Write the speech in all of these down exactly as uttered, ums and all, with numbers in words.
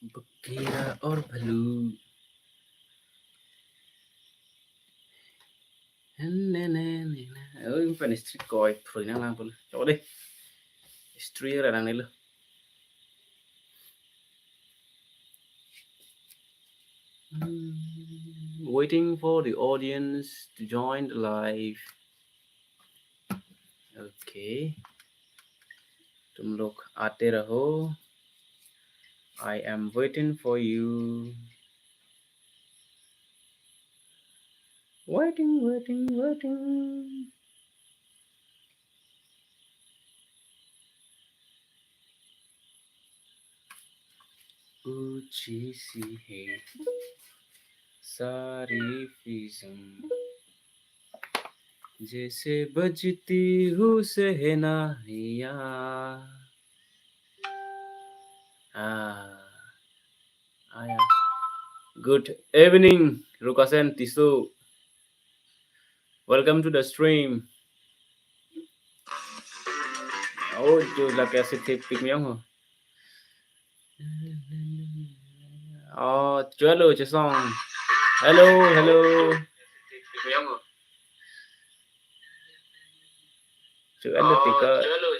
Bukira or Bhalu. Ne, ne, ne, ne. Oi, pen istri koi, phrui nang lang pula. Coba deh. Istri ra nang nelo. Hmm, waiting for the audience to join the live. Okay. तुम लोग आते रहो। I am waiting for you. Waiting, waiting, waiting. ऊंची सी है सारी फिजाएं, जैसे बजती हो शहनाइयाँ। Ah, ah, yeah. Good evening, Rukasen Tisso. Welcome to the stream. Oh, jo lake ase thip pik miyong ho. Oh, chalo, chesong. Hello, hello. Chu alo pika. Hello, hello.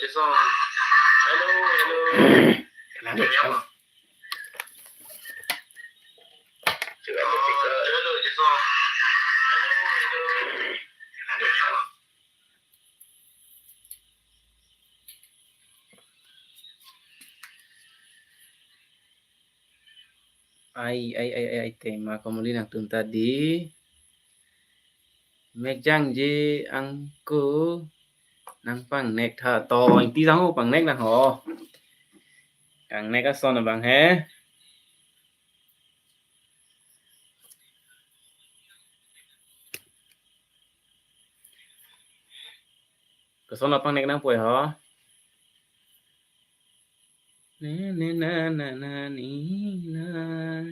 Ai, ai, ai, ai, ai, tema komoli nangtum ta dei. Mek jangje angko nang pangnek tha to, ingti jang ho pangnek nang ho. Kangnek ason abang he. Koson apangnek nang poi ho. Ne, ne, na, na, na, ni, na.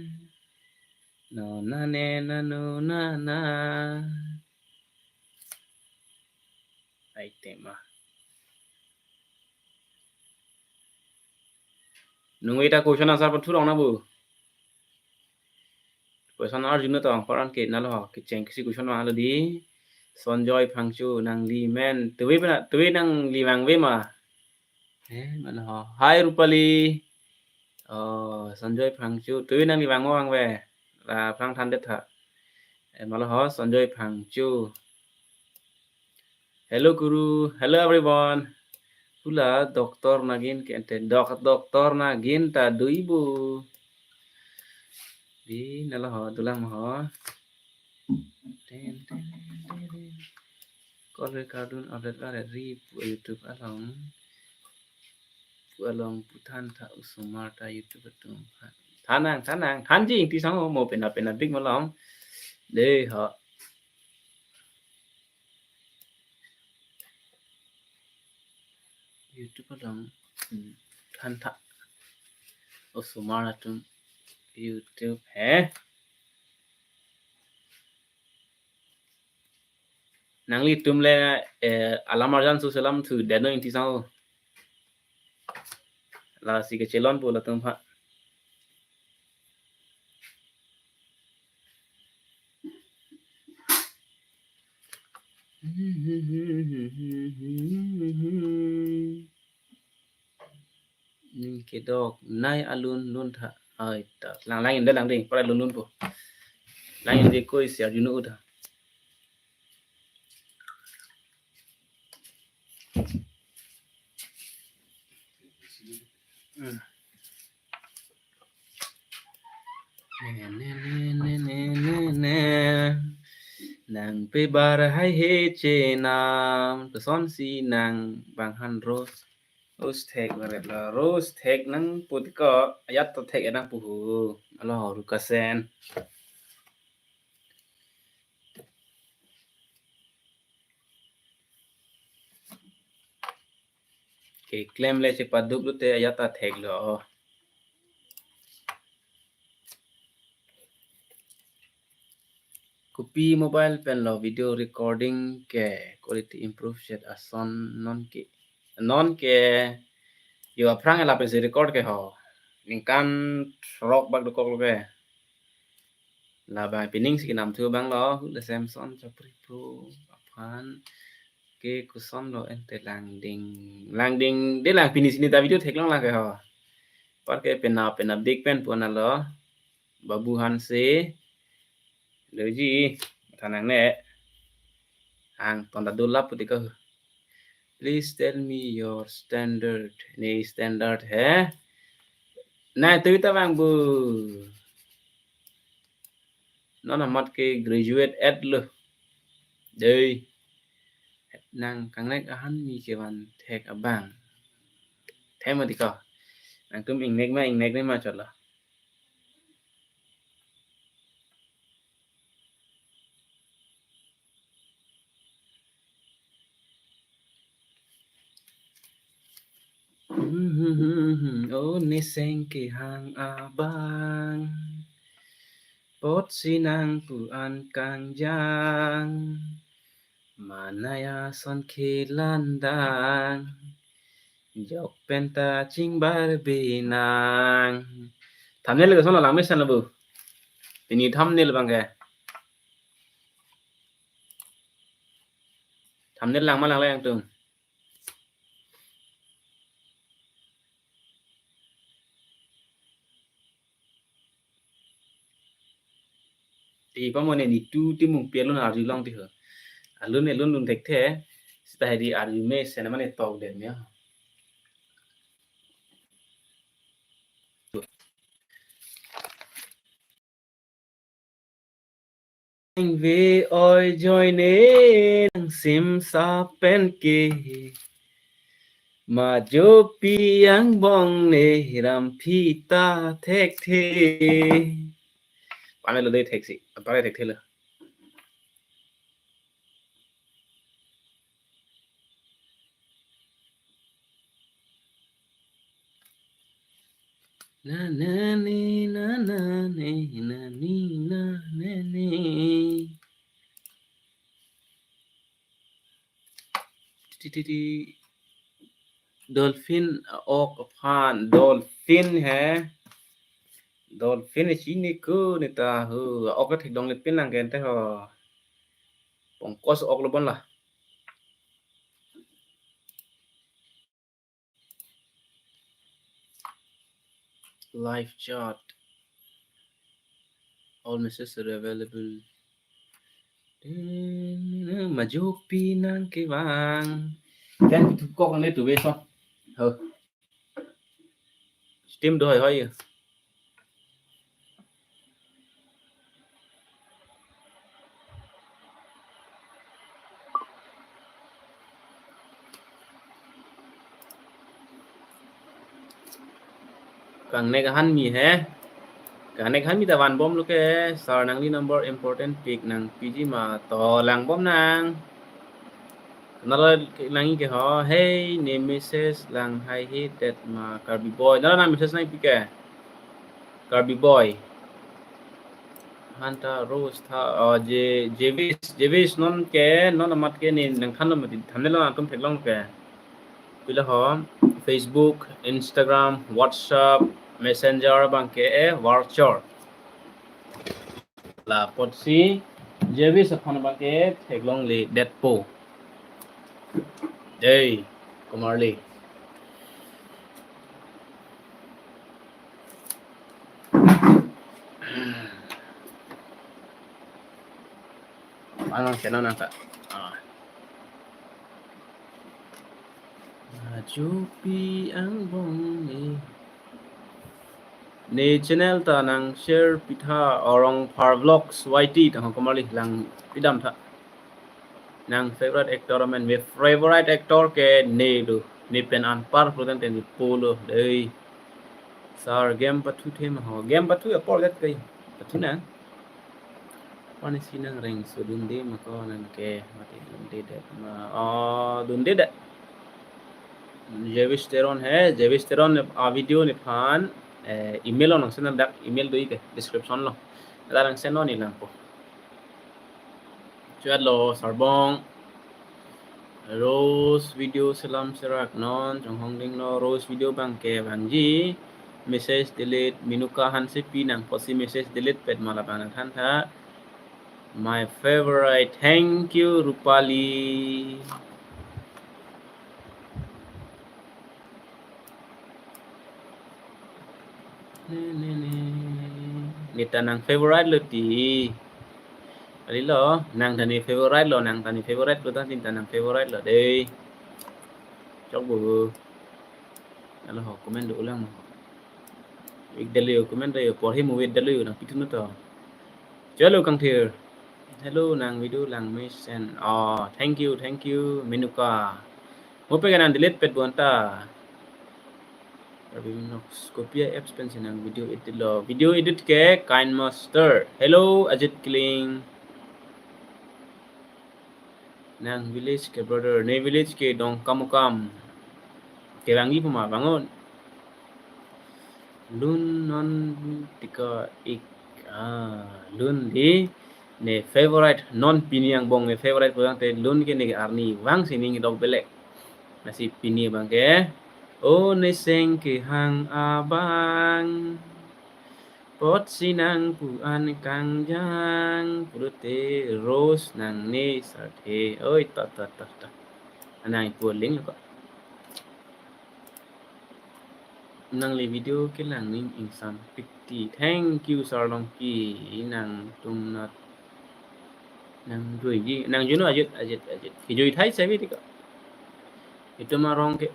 No, na, ne, na, no, na, na. Ai tema. Nungwi ta question answer pathurong na bu. Question arjun na tong paran ke nalo ho, kecheng kesi question ma lo dei. Sonjoy Phangcho nangli men. Tuwi pena, tuwi nangli vangve ma. Eh, mana ho. Hi Rupali. Oh, Sonjoy Phangcho. Tuwi nangli vang mo vangve. La phrang than det tha. Eh, malo ho, Sonjoy Phangcho. Hello, Guru. Hello, everyone. Hula, Doctor Nagin ke ente. Dok-, Doctor Nagin ta dui bu. Dei, nalo ho, dolang ho. Ten, ten, ten, ten. Call recording upload aret ri pu YouTube along. Pu along pu than tha osomar ta YouTube atum. Than nang, than nang, thanji, ingti sang ho, mo pena pena big malong. Dei ho. YouTube along, hmm, than tha. Osomar atum YouTube he. Nanglitum le, eh, alam arjan su selam thu deno ingti sang ho. Lasi kechelon pu latum ha. Ning kedok nai alun lun tha. Ai ta. Lang, lang in dei, lang dei. Para lun lun po. Lang in dei ko isi arjun u tha. Hmm. Ne, ne, ne. Nang pe bar hai he chenam. Kosonsi nang bang han rose. Rose thek baret lo. Rose thek nang pu ti ko. Ajat ta thek nang pu ho. Alo Rukasen. Keklem le chepaduk lote ajat ta thek lo. Kopi mobile pen lo video recording ke quality improve set ason non ke. Non ke yo aphrang la pensi record ke ho. ningkan throk bak dokok lo ke. Labang pining si kenam thu abang lo, Hule Samson Chapri Pro aphan ke koson lo ente langding. Langding, de lang pini sini ta video theklong lang ke ho. Apar ke penap penap dik pen pon lo. Babu Hanse. Lo ji, thanang ne. Ang tonta dulap putih ko. Please tell me your standard. Ne standard he. Na, tu ta bang bu. Non amat ke graduate et lo. Dei. Nang kangnek ahan mi kevan thek abang. Thek ma di ko. Nangtum ingnek ma, ingnek ne ma chot lo. O neseng kehang abang, apotsi nangpu-an kangjang, manaya son kelandang, jok penta chingbar benang. Thumbnail ke son lang mesen lo bu. Pini thumbnail bang ke. Thumbnail lang ma lang lang tung. Ti pamone ni tu ti mung pialun arjulong ti ho. Alun elun lun thekthe. Seta hedi arju me sena mane tok dem ya. Ve oi joine nang sim sapen ke. Majopi angbong ne ramphi ta thekthe. Pame lo dei theksi, pame thekthe lo. Na na ni na na ni na ni na na ni. Ti, ti, ti. Dolphin ok aphan, dolphin he. Dolphin he chini ko ne ta ho. Ok thek dong le pin lang ken te ho. Pongkos ok lo bon la. Live chat. All messages are available. Majopi nang kevang. Kan tu kok ne tu beso. Ho. Steam do hoi hoi. Kangnek ahan mi he. Kangnek ahan mi ta vanbom lo ke, sir nangli number important pik nangpiji ma, to langbom nang. Nalo nangji ke ho, hey, ne message lang haihe det ma Karbi boy. Nalo nang message nangpi ke. Karbi boy. Hanta Rose tha, oh, Je, Jevis, Jevis non ke, non amat ke ne nangthanlo mati, thumbnail lo nangtum theklong ke. Pila ho, Facebook, Instagram, WhatsApp, Messenger bang ke, eh, virtual. Lapotsi Jevis aphan bang ke theklong le detpo. Dei, Komarli. Ano, sino na ka? Ah. Ajopi angbong ne. Ne channel ta nang share pitha, Rongphar Vlogs Y T ta ho, Komarli lang pidam tha. Nang favorite actor amen, me favorite actor ke ne do. Ne pen anpar prudent ne polo dei. Sir game pathu the ma ho. Game pathu apor det kai. Pathu na. Pani sinang reng so dunde ma ko nang ke mati dunde det ma. Oh, dunde det. Jevis Teron he, Jevis Teron a video nephan, eh, email lo nang send dak, email do ke description lo. Ada nang send lo ne langpo. Chuat lo Sarbong. Rose video selam serak non, chonghong ding lo Rose video bang ke bangji. message delete, Menuka Hansepi nang apotsi message delete pet ma lapen nang thantha. My favorite. Thank you, Rupali. Ne, ne, ne. Neta nang favorite lo ti. Kali lo, nang ta ne favorite lo, nang ta ne favorite lo, ta tin ta nang favorite lo dei. Chok bu. Alo ho, comment do ulang mo. Ik dali comment do, porhi mo wait dali, nang pitun to. Chalo kangthir. Hello, nang video lang mesen. Oh, thank you, thank you, Menuka. Mo pe nang delete pet bonta. Tapi Minox kopi apps pensi nang video edit lo. Video edit ke KineMaster. Hello, Ajit Kiling. Nang village ke brother, ne village ke Dongkamukam. Kevangji puma bangun. Lun non tika ik, ah, lun di ne favorite, non pini angbong ne favorite pulang te lun ke ne arni vangsi ne dok belek. Lasi pini abang ke, o ne seng kehang abang, apotsi nang pu-an kangjang, pulote Rose nang ne sarthe. Oi, ta, ta, ta, ta. Nang ipu link lo ko. Nangli video kelang ning ingsam pikti. Thank you, Sarlongki. Nangtum nat. Nang juiji, nang juno ajut, ajut, ajut. Kijui thai sabi tika. Itum arong ke.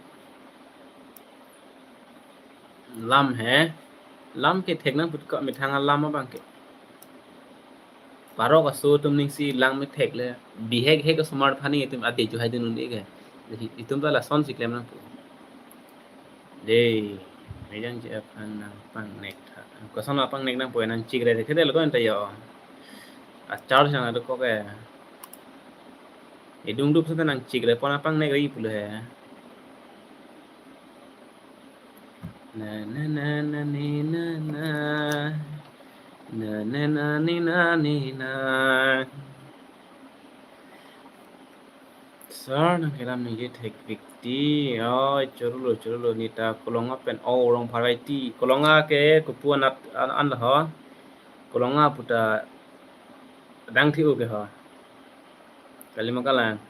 Lam he. Lam ke thek nang put ka methang alam abang ke. Parok aso atum ning si lang methek le. Bihek hek asomar phani itum ade ju hai dun un-e ke. Itum ta lasonsi klem nang pu. Dei, mejang je aphan nang pangnek tha. Koson apangnek nang poi nang chikre de khede lo ko enta yo. A charge nang ado ko ke. Edung dup sa nang chikre pon apangnek ri pulo he. Na, na, na, na, ni, na, na. Na, na, na, ni, na, ni, na. Sir, nang kelam ningje thekpik ti. Oh, chorolo, chorolo, neta Kolonga pen. Oh, wrong variety. Kolonga ke kopu anat an, an ho. Kolonga puta dang thi-u ke ho. Kali ma kalang.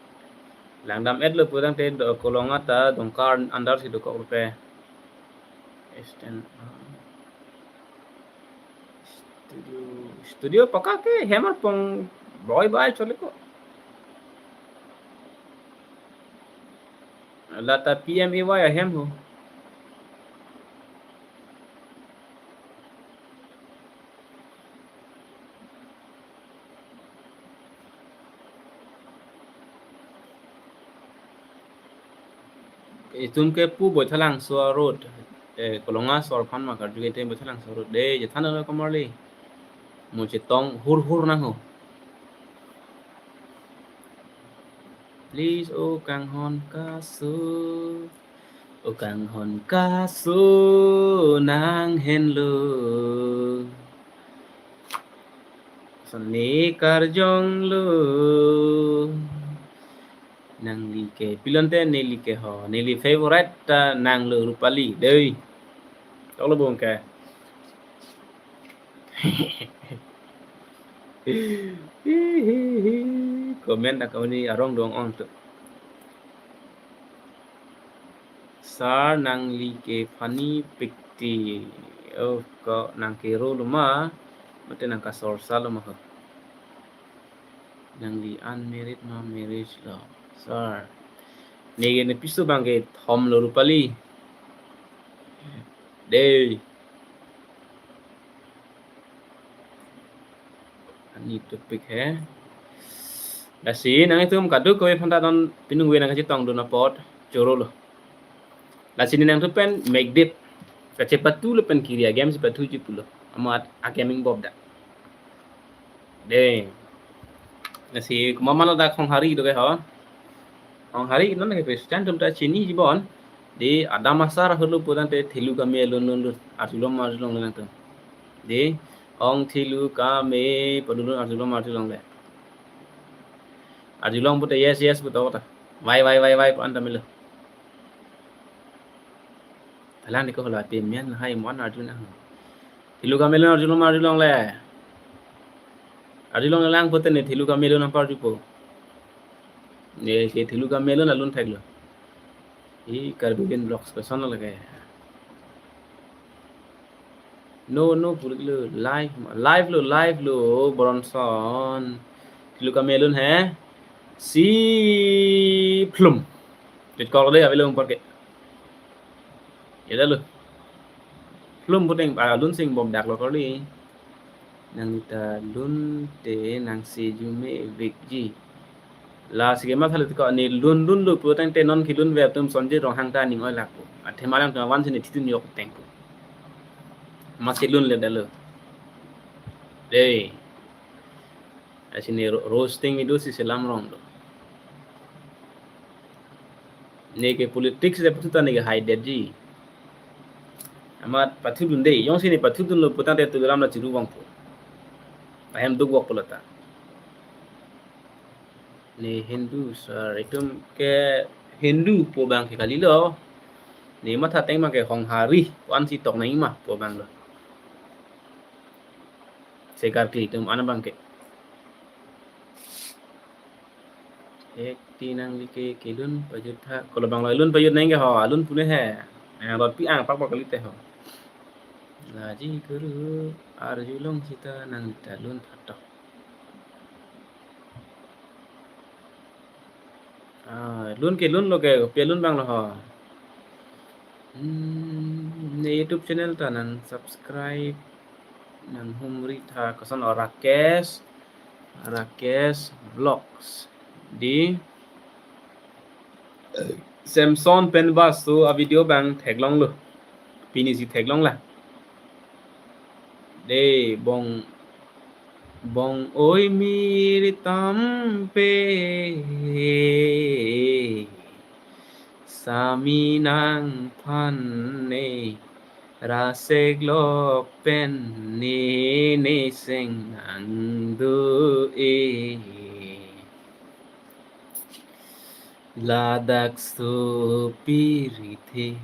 Langdam et lo putang te do Kolonga ta Dongka under si dokok rupe. Eastern, uh, studio, studio paka ke hem arpong boi bai chole ko. Lata P M A Y ahem ho. Itum ke pu Boithalangso road, eh, Kolonga sor phan ma karju ke itum Boithalangso road. Dei, jethan na komarli. Mo chetong hur hur nang ho. Please, o kanghon kaso. O kanghon kaso nang henlo. Sonni karjong lo. Nangli ke pilon te neli ke ho. Neli favorite ta nang lo Rupali. Dei. Toklo bong ke. Comment akam ni arong dong ong tu. Sir, nangli ke funny pikti. Oh, ko nang ke role ma, mate nang kasorsa lo ma ho. Nangli unmarried ma marriage lo. Sir. Nege ne piso bang ke thom lo Rupali. Dei. Ani topik he. Lasi nang itum kadokave aphanta don pinung ve nang kachetong dun apot chorolo. Lasi ne nangtum pen megdit. Kachepatu lo pen kiri a-game chepatuji pulo. Amat a-gaming bob da. Dei. Lasi komat ma lo dak Honghari do ke ho. Honghari non ke Christian atum ta chiniji bon. Dei, adam asar ahut lo putang te thelu kame lun lun lun. Arjulong arjulong le nangtum. Dei, ong thelu kame padulun arjulong arjulong le. Arjulong pute yes yes puta puta. Wai wai wai wai pu-an ta melo. Alang ni ko hala pe men hai mon arjunang. Thilo kame alun arjulong ma arjulongle. Arjulongle lang pute ne thilo kame alun nangparjupo. Ne ke thilo kame alun alun theklo. I Karbi Vlogs koson lake. No, no, puriklo, live, live lo, live lo, Bronson. Thilo kame alun he. Si phlum. Tit kok de, avelo porke. Ya dah lo. Phlum puteng, ah, alun si ingbom dak lo kali. Nangta alun te nangsejume vekji. Lasi kematha le ko ne lun lun lo puteng te non kelun ve atum Sonjit Ronghang ta aning oi lakpo. Athema alangtum vansi ne thitun yok tengpo. Masi lunle dah lo. Dei. Asi ne ro-, roasting itu si selam rong do. Ne ke politics le pathu ta ne ke haidetji. Amat pathudun dei, jongsi ne pathudunlo putangte Tuliram la chiru vangpo. Ahem duk vok pulo ta. Ne Hindu sir, itum ke Hindu pu abang ke kalilo. Ne matha teng abang ke Honghari, pu ansi tok nangji ma pu abang lo. Sekarkli itum an abang ke. Ek ti nangli ke kelun pajut tha. Kolo abang lo alun pajut nangji ke ho, alun pune he. Yang rot pi ang pak pak kalite ho. Laji guru arjulong sita nangta alun phatok. Ah, alun ke alun lo ke, pi alun abang lo ho. Hmm, ne YouTube channel ta nang subscribe, nang humri tha koson o Rakesh, Rakesh Vlogs. Dei Samson pen Basu a video abang theklonglo. Pini si theklong la. Dei bong bong oi mir tampe sami nangphan ne rasek lok pen ne ne seng nangdo e. Ladak sopiri the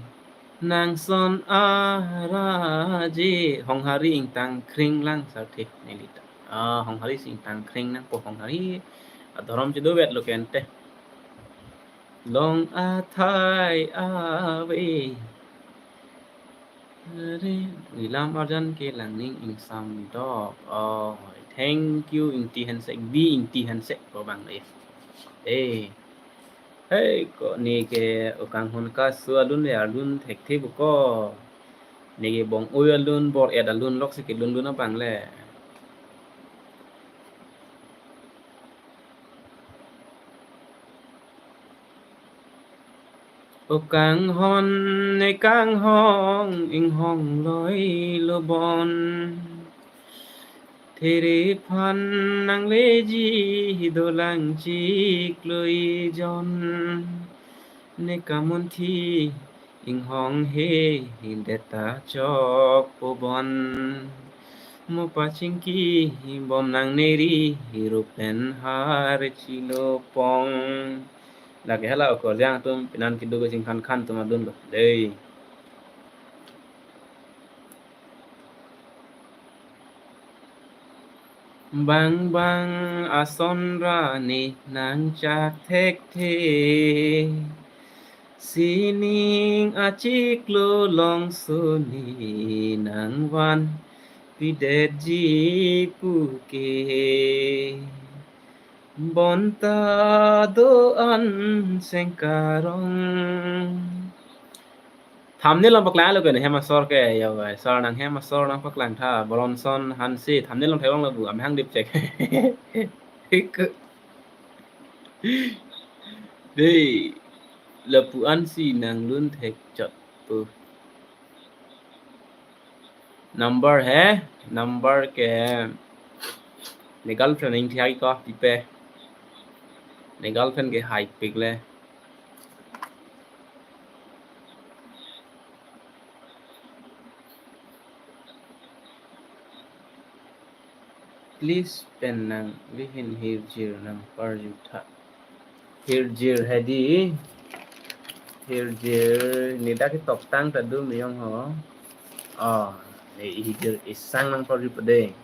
nangson araje. Honghari ingtang kring lang sarthe nelita. Ah, Honghari si ingtang kring nangpo, Honghari adhorom chido vet lo kente. Long athai ave. Are, ilam arjan ke langning ingsam dok. Oh, thank you, Ingti Hansek, Bi Ingti Hansek ko abang dei. Eh. Hei, ko ne ke okanghon kasu alun le alun thekthe buko. Ne ke bong oi alun, bor et alun lok si kelun lun abang le. Okanghon ne kanghong inghong loi lo bon. Therephan nangleji dolang chiklo ijon. Ne kamunthi inghong he deta chokpo bon. Mo pachingki bom nangneri rupen har chilopong. Lake hala okorjang atum penan kedo kachingkhan khan atum adun lo. Dei. Bang bang ason ra ne nangchak thekthe. Sining achiklo longso ne nangvan pidetji puke. Bonta do-an sengkarong. Thumbnail along paklang lo ke ne hem asor ke, ya bai. Sar nang hem asor nangpaklang tha, Bronson Hanse. Thumbnail along theklong lo bu, amahang dip cek. Dei, lapu-an si nanglun thek chot pu. Number he, number ke ne girlfriend ingthia ko pipe. Ne girlfriend ke haipik le. Please pen nang vihin hirjir nangparjutha. Hirjir hedi. Hirjir, ne dak ketoktang ta dum iyong ho. Oh, ne hirjir isang nangparju pade.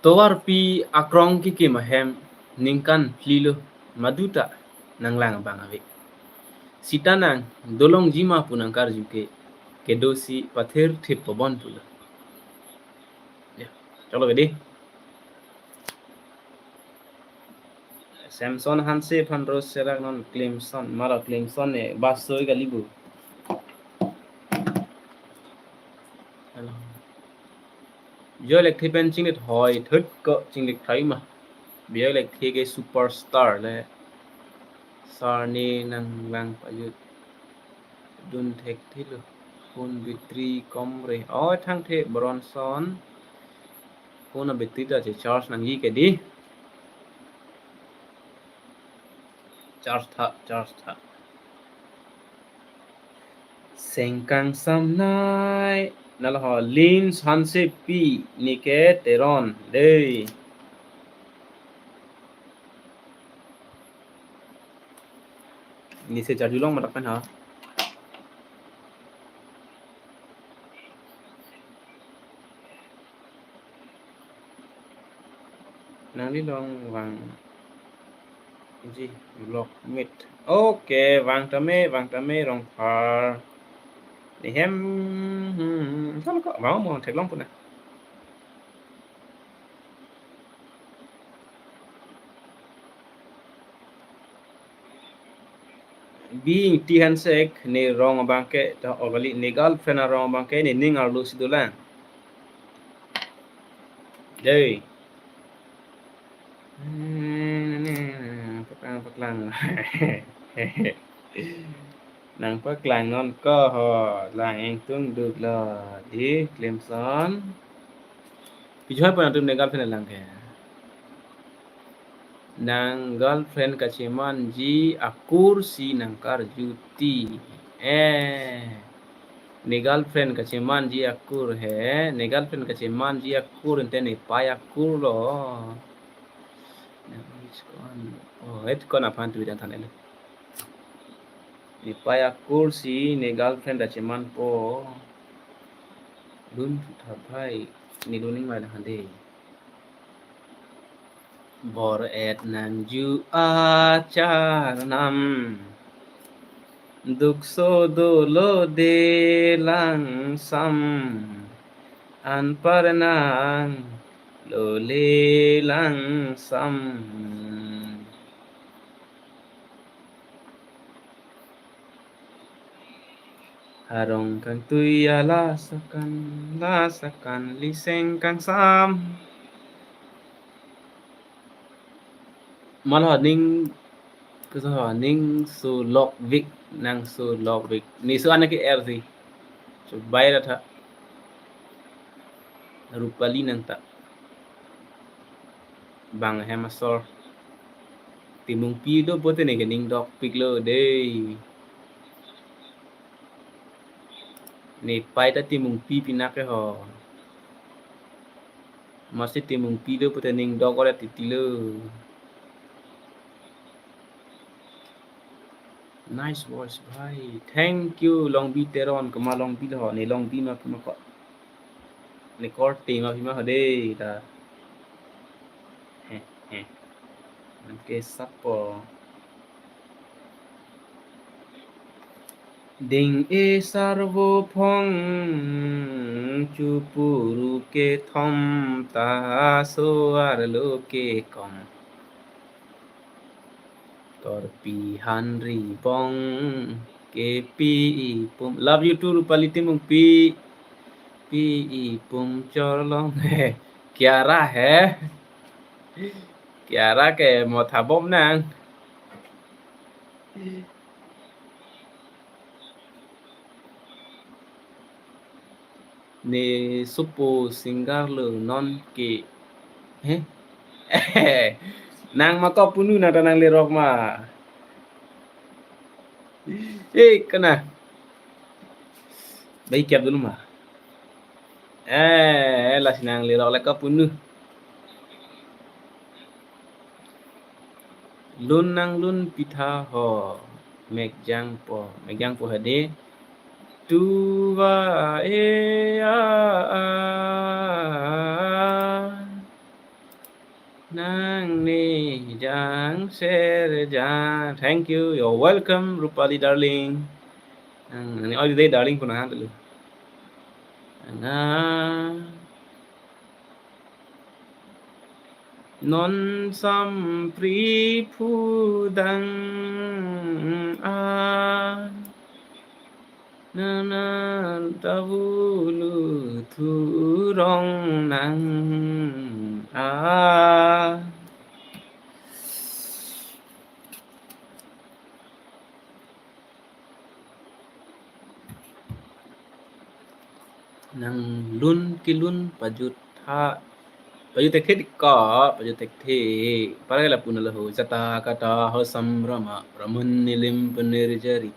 Tovarpi akrong kekim ahem ningkan phli lo, maduta nanglang abang ave. Sita nang dolongji ma pu nangkarju ke, kedo si pathir thip pobon pulo. Ya, choklo ke dei. Samson Hanse aphan ro serak non Klemson, mara Klemson ne basoi kali bo. Hello. Bjoy Lekthe pen chinglit hoi, thut ko chinglit thai ma. Bjoy Lekthe ke superstar le. Sir ne nanglang pajut dun thekthelo. Phone battery kom re. Oh, thangthe Bronson. Phone a battery ta che charge nangji ke dei. Charge tha, charge tha. Sengkangsam nai. Nalo ho Lin Hansepi, ne ke Teron dei. Ne se charge long matak pen ha. Nangli long vangji vlog mit. Okay, vang tame, vang tame Rongphar. Ne hem, hmm, hmm, hmm. Kan ko vang mo theklong puna. Bing Tihan Sek, ne rong abang ke, ta ogali, ne girlfriend arong abang ke, ne ning arlo si dolang. Dei. Paklang, paklang. Nangpaklang non ko ho, lang ingtung duk lo, dei, Klemson. Pijoi pon atum ne girlfriend lang ke. Nang girlfriend kachemanji akur si nangkarju ti. Eh. Ne girlfriend kachemanji akur he. Ne girlfriend kachemanji akur ante ne pei akur lo. Oh, et kon aphan tu dan than ele. Ne pei akur si ne girlfriend ta chemanpo. Dun thu tha bhai, ne dun ning mai hande. Bor-et nangju acharnam. Dukso dolo de langsam. Anpar nanglo le langsam. Arong kangtui ala sakan, la sakan liseng kangsam. Mal ho ning, keso ho ning so lok vik, nang so lok vik. Ne so anak ke R C. So bai ra tha. Rupali nang ta. Bang hem asor. Timungpi do pote ne ke ning dokpik lo dei. Ne pei ta Timungpi pinak ke ho. Masi Timungpi do pote ning dok ore titi lo. Nice voice, bhai. Thank you, Longbi Teron. Kema Longbi lo ho, ne Longbi ma pima ko. Ne korte ma pima ho dei ta. He, he. Nang ke sapo. Ding e sarvo phong chupuru kethom ta so arlo kekong. Korpi hanri bong kepi ipum. Love you too, Rupali Timungpi. Pi ipum chorlong he. Kiara he. Kiara ke mo thabom nang. Ne sopo singer lo non ke. He? Nang ma ko punu nang ta nanglerok ma. Eh, kena. Bai kiap dulu ma. Eh, lasi nanglerok le ko punu. Lun nanglun pitha ho. Mek jangpo. Mek jangpo hadi. Tuva e a a. Nang ne jang ser jang. Thank you. You're welcome, Rupali darling. Nang, nang ne all the day darling pun nang dulu. Nang non sampriphudang a. Nana tabulu thurong nang a. Nanglun kelun pajut ha, pajut thekthe ko, pajut thekthe. Para lapu nalo ho. Jata kata ho samrama, raman nilim panirjari,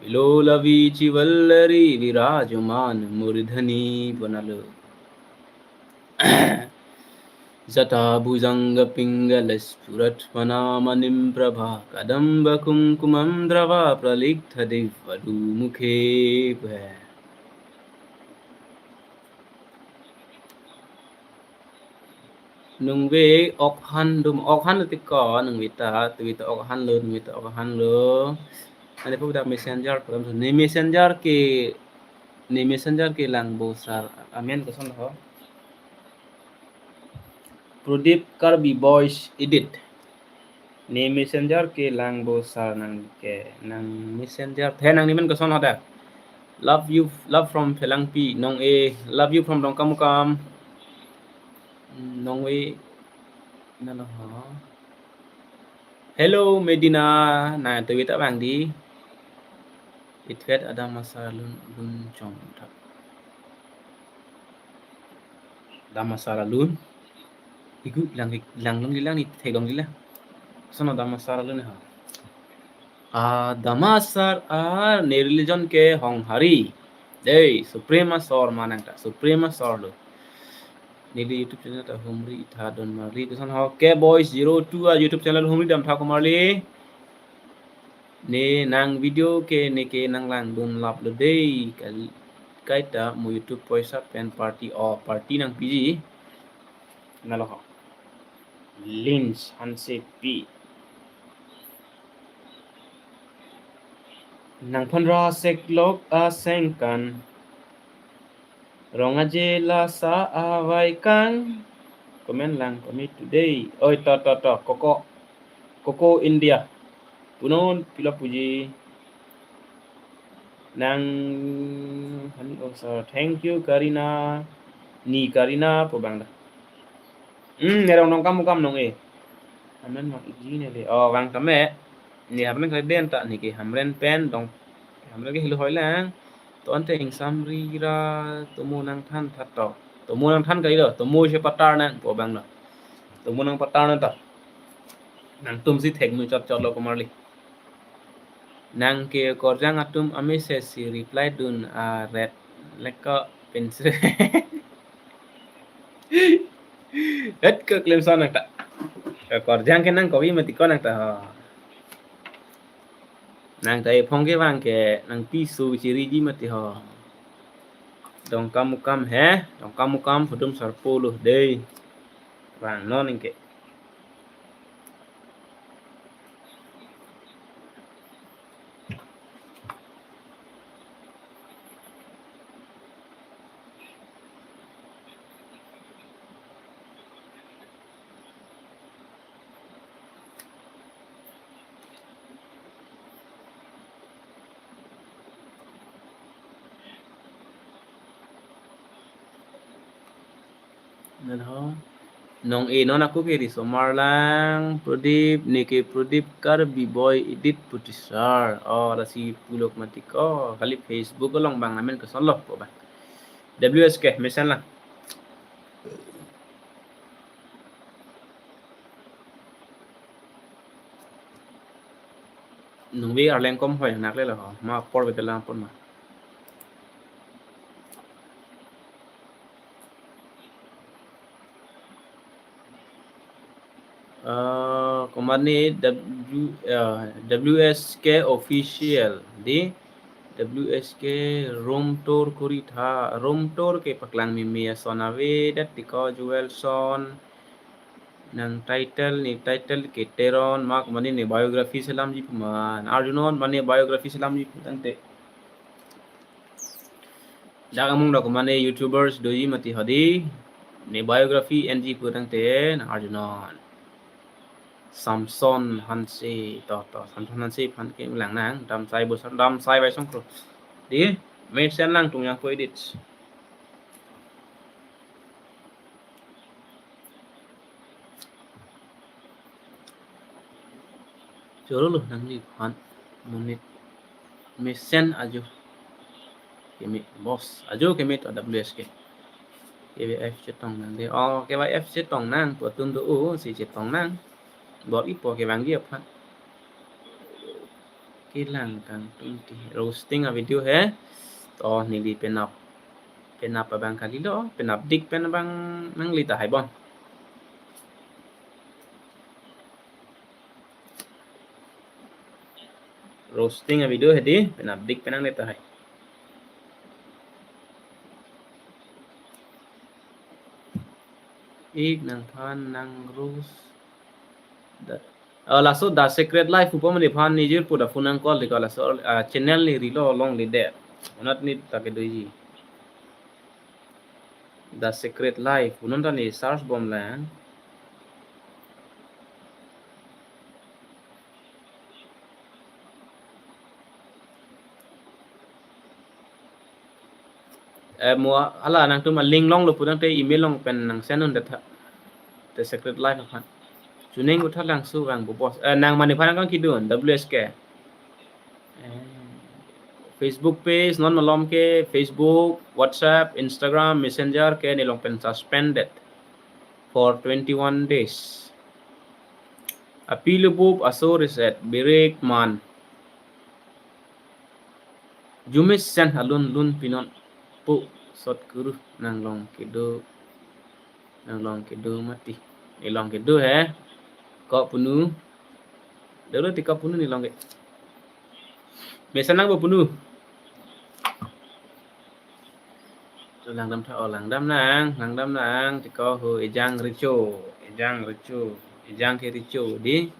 vilola vichi vallari, virajaman murdhani pu nalo. Jata bhujanga pingala spurat panamanim prabha, kadamba kumkumam drava pralikhtha diva dumukhe pu he. Nungve ok han dum, ok han tik ko, nungve ta, tuvita ok han lo, nungve ta ok han lo. Ane pu dak messenger program ne messenger ke, ne messenger ke lang bo sar. Amen koson ho. Pradip Karbi Boys Edit. Ne messenger ke lang bo sar nang ke, nang messenger. The nang nimen koson ho dak. Love you, love from Phelangpi. Nong e, love you from Dongkamukam. Nong e, nalo ho. Hello, Medina. Na, tuvita bang di. Itvet adam asar lun, lun chom thak. Adam asar alun. Igu lang, lang long di lang ni thek long di lang. Sono adam asar alun ha. Ah, adam asar a, ne religion ke Honghari. Dei, Supreme Asor ma nang ta, Supreme Asor lo. Neli YouTube channel ta humri tha don marli. Koson ho ke Boys zero two a YouTube channel humri dam tha ko marli. Ne nang video ke neke nang langdun lap lo dei. Kal-, kaita mo YouTube poisa pen party o party nang piji. Nalo ho. Lins Hansepi. Nangphan ra seklok asengkan. Rong aje lasa avaikang. Comment lang kami today. Oi, to, to, to. Koko. Koko India. Punon pila puji. Nang, hani, oh, sir. Thank you, Karina. Ni Karina pu bang da. Hmm, ne rong Dongkamukam nong e. Amen mak iji ne le. Oh, bang tame. Ni Hamren kali den ta, neke Hamren pen dong. Hamren ke hilo hoi lang. To ante ingsam ri ra tomo nangthan thatto. Tomo nangthan kali lo, tomo se patar nang pu bang lo. Tomo nang patar nang ta. Nangtum si thek nu chot chot lo ko marli. Nang ke korjang atum amese si reply dun a red leko pinse. Het ke klem son nang ta. Ke korjang ke nang kopi mati ko nang ta. Nang ta ephong ke bang ke nang piso chiri ji mati ho. Dongkamukam he, Dongkamukam pudum sarpo lo dei. Bang non ke. Nalo. Nong e non ako ke risomar lang, Pradip, neke Pradip Karbi Boy Edit putisar. Oh, lasi pulok mati ko, kali Facebook along bang namen koson lo ko bang. W S K, mesen lang. Nungve arleng kom hoi nak le lo, ma apor betelang pon ma. Eh, Komane W, eh, W S K official, dei, W S K room tour kori tha, room tour kepaklang meme ason avedet tiko Joelson. Nang title, ne title ke Teron, ma komane ne biography selamji pu ma, arjunon, mane biography selamji pu tangte. Dak amung dak komane YouTubers doji mati hadi, ne biography enji pu tangte nang arjunon. Samson Hanse, to, to, Samson Hanse aphan ke lang nang, Damsai Bosar, Damsai Baisongkro. Dei, mesen lang tung yang ko edit. Choro lo nangliphan monit mesen ajo keme, boss, ajo keme to W S K. K Y F chetong nang dei. Oh, K Y F chetong nang, pu atum do-o, si chetong nang. Bor-ipo kevangji aphan. Kelang kangtung ti roasting a-video he. To neli penap, penap abang kalilo, penapdik pen abang nangli tahai bon. Roasting a-video he dei, penapdik pen nangli tahai. Ik nangphan nang roast. Da, oh, laso The Secret Life pupo mane phan nijir pu da phone nang call tiko laso, ah, channel ne rilo longledet. Unat ne ta kedoji. The Secret Life pu non ta ne search bom lang. Eh, mo hala nangtum a-link longlo pu tangte email along pen nang send un det tha. The Secret Life aphan. Chuning Vothatlangso vang bo boss. Eh, nang mane phan nang kidun, W S K. Eh, Facebook page, non malom ke Facebook, WhatsApp, Instagram, Messenger ke ne along pen suspended for twenty-one days. Api lubup aso reset, birik man. Jumesen alun lun pinon pu sot kuru nang long kedo, nang long kedo mati. Ne long kedo he. Ko punu. Dolo ti ko punu ne long ke. Mesen nang bo punu. Langdam tha, oh, langdam nang, langdam nang, tiko ho Ejang Richo, Ejang Richo, Ejang ke Richo dei.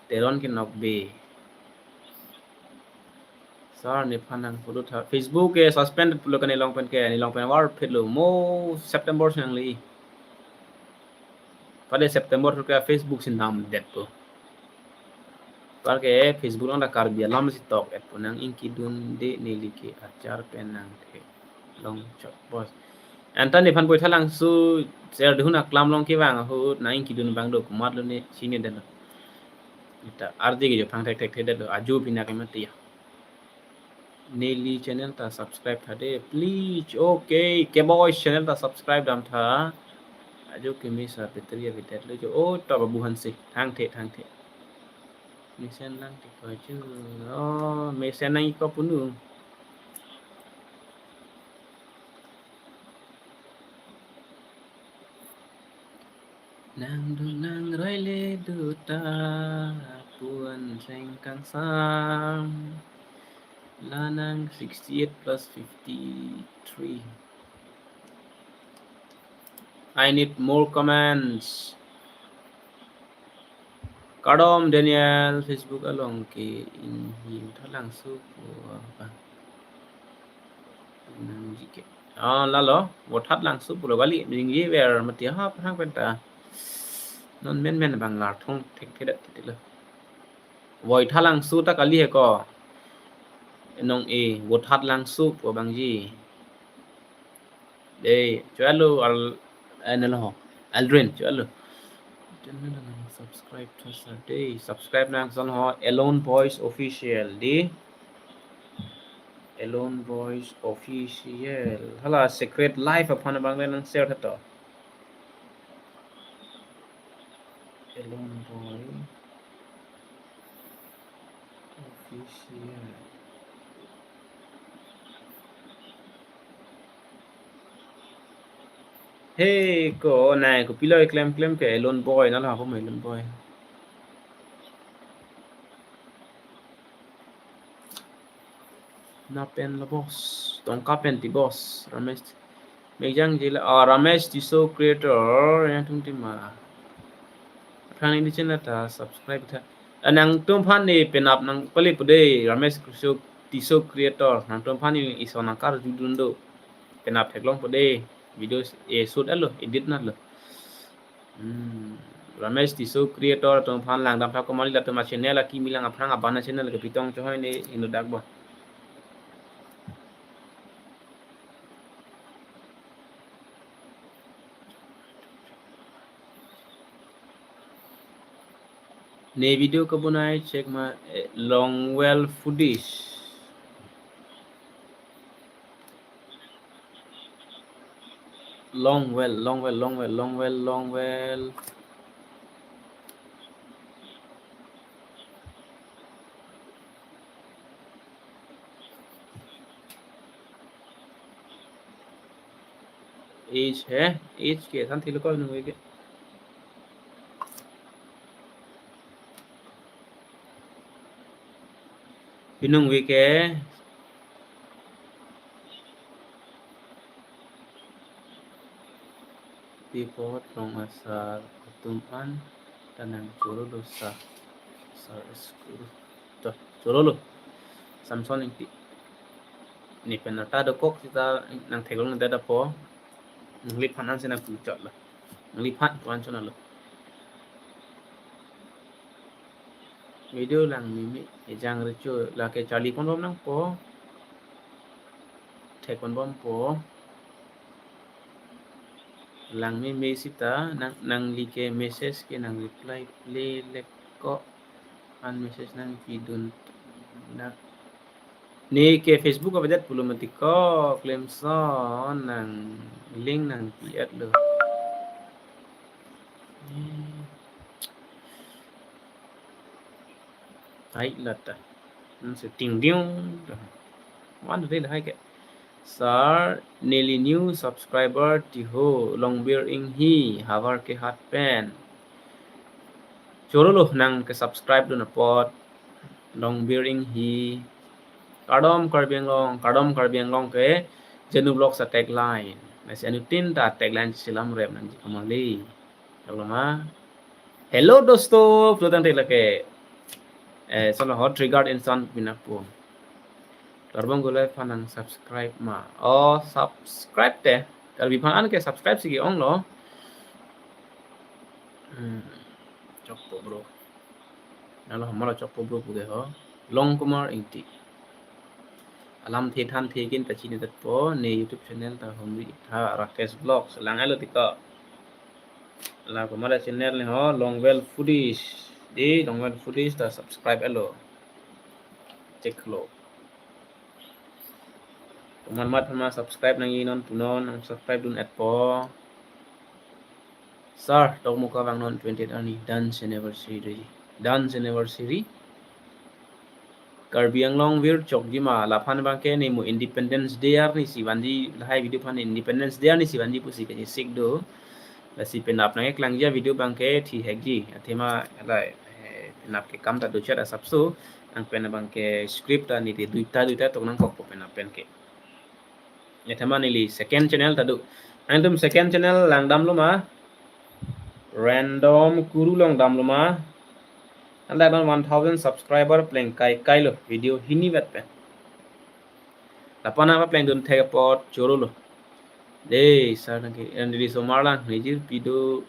Teron ke Nokbe. Sir, nephan nang pulo tha. Facebook ke suspended pulo ke ne long pen ke, ne long pen war phitlo mo September si nangli. Pada September thu ke Facebook si namdetpo. Par ke Facebook along ta Karbi alam si tok-etpo nang ingkidun dei neli ke achar pen nang theklong chok boss. Anta nephan Vothatlangso share dehun aklam along kevang ahut nang ingkidun abang do komatlo ne chinine detlo. Ita arje ke jo phang thekthedetlo ajo pina ke mati ya. Neli channel ta subscribe tha dei, please. Okay, K Boy channel ta subscribe dam tha. Ajo keme sa petri avidet lo jo. Oh, ta Babu Hanse. Thangthe, thangthe. Mesen lang tiko ju. Oh, mesen nang iko punu. Nang do nang roi le do ta pun seng kangsam. La nang sixty-eight plus fifty-three. I need more comments. Kardom Daniel, Facebook along ke inghi Vothatlangso pu apa? Nang jike. Ah, lalo, Vothatlangso pulo kali, ningje ver mati ha phan penta. Non menmen abang lar thong thekthedet titilo. Vothatlangso ta kali he ko. Nong e, Vothatlangso pu abangji. Dei, chalo al, eh, nelo ho. Aldrin, chalo. Subscribe to sir dei, subscribe nang son ho. Alone Boys Official dei. Alone Boys Official. Hala Secret Life aphan abang le nang share tha to. Alone Boy Official. Hey, ko nai kopilo klem klem ke Alone Boy nalo ha ko Alone Boy. Na pen lo boss. Tongka pen ti boss. Ramesh. Mejang jila. Ah, Ramesh Tisso Creator. Yang tung tim ma. Aphrang neli channel ta subscribe tha. Ah, nangtum aphan ne penap nangpale pude. Ramesh Tisso, Tisso Creator. Nangtum aphan ne ison nangkarjudun do. Penap theklong pude. Video eh shoot alo, edit na lo. Hmm. Ramesh Tisso Creator atum aphan langdam tha komarli, latum a channel akimi lang, aphrang abana channel ke pitong chohoi ne inut dak bo. Ne video kabonai check ma, eh, Longwell Foodish. Longwell, Longwell, Longwell, Longwell, Longwell. Age hai, age ke than thilo ko nung ke. Pinung vike. Pi apot long asar atum an ta nangchoro do sir. Sir school. To, choro lo. Samson Ingti. Ne pen ta dokok sita nangtheklong ne ta po. Nangliphan ansi nangpuchot lo. Nangliphan wan chona lo. Video langmeme ejang recho lake charli ponbom nangpo. Thek ponbompo. Langmeme sita nang, nangli ke message ke nangreply le lek ko an message nangpidun na. Ne ke Facebook avedet pulo mati ko klemson nang link nangpi-et lo. Hai lata. Hmm, setting diung. Wan dei hai ke. Sir, neli new subscriber ti ho, Longbir Inghi, Howraghat pen. Choro lo nang ke subscribe dun apot. Longbir Inghi. Kardom Karbi Anglong, kardom Karbi Anglong ke Jenu Vlogs a tagline. Nasi anuttin ta tagline si lam rem nangji komarli. Hello ma. Hello dosto, pulo tangte lake. Eh, solo ho triggered insan binapo. Karbang gulai aphan nang subscribe ma. Oh, subscribe te. Karbi aphan an ke subscribe si ke-ong lo. Hmm. Chokpo bro. Nalo hamara chokpo bro pude ho. Long Kumar Ingti. Alam the than the kin ta chini tat po ne YouTube channel ta humri tha Rakesh Vlogs lang alo tiko. La kumara channel ne ho Longwell Foodish. Dei Longwell Foodish ta subscribe alo. Check lo. Komat mat ma subscribe nangji non punon nang subscribe dun-et po. Sir, Dokmoka vangnon twenty-eight arni dance anniversary dei. Dance anniversary. Karbi Anglong virchokji ma laphan abangke ne mo Independence Day arni si vanji lahai video aphan Independence Day arni si vanji pusi kachesik do. Lasi penap nangkeklangji a video abangke thihekji. Athema lahai, eh, penap ke kam ta dochet asapso. Nang pen abangke script ta neli duita duita tok nangkokpo penap pen ke. Athema neli second channel ta do. Nangtum second channel langdam lo ma. Random Kuru along damlo ma. Anda non one thousand subscriber pleng kai kai lo video hini vet pen. Lapan apa pleng dun thek apot choro lo. Dei sir nangke Andri Somar lang nejirpi do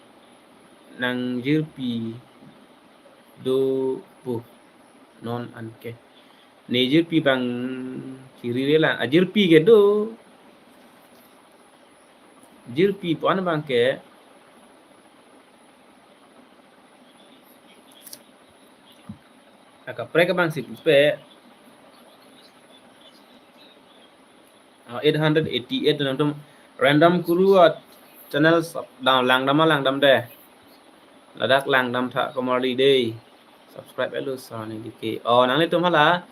nangjirpi do pu non anke. Nejirpi abang chirire lang. Ajirpi ke do. Jirpi pu-an abangke. Akaprek abang si pupe. Ah, eight hundred eighty-eight nangtum Random Kuru a channel sub-, dam langdam ma langdam dei. Ladak langdam tha komarli dei. Subscribe elo sa ni dike. Oh, nanglitum hala.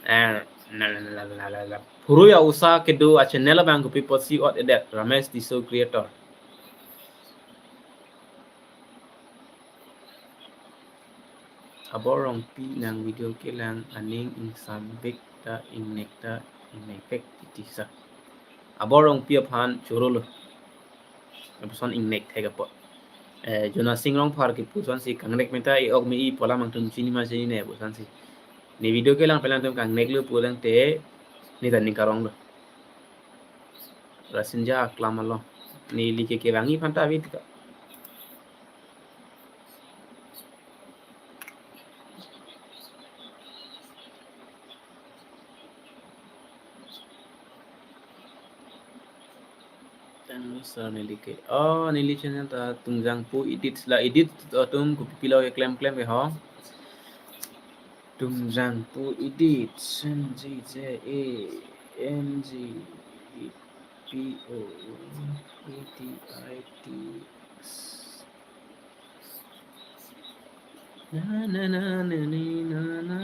Eh, na, na, na. Phurui a usa kedo a channel abang kopi apotsi ot-edet Ramesh Tisso Creator. Habor Rongpi nang video kelang aning ingsam bik ta ingnek ta Ingnek thek titi sa. Abor Rongpi aphan choro lo. Lapuson ingnek thek apot. Eh, Jona Sing Rongphar kipu asonsi kangnek meta e-ok me i pu alam nangtum chini ma chinine pu asonsi. Ne video kelang pen nangtum kangnek lo pu tangte ne ta ning karong lo. Rasinja aklam along. Neli ke kevangji aphanta ave tik ka. Thank you, sir, neli ke. Oh, neli channel ta Tungjangpo Edits la, edit atum kopi pilo keklem klem ke ho. Tungjangpo Edits, N G J A N G P O E D I T S. Na, na, na, na, ni, na, na.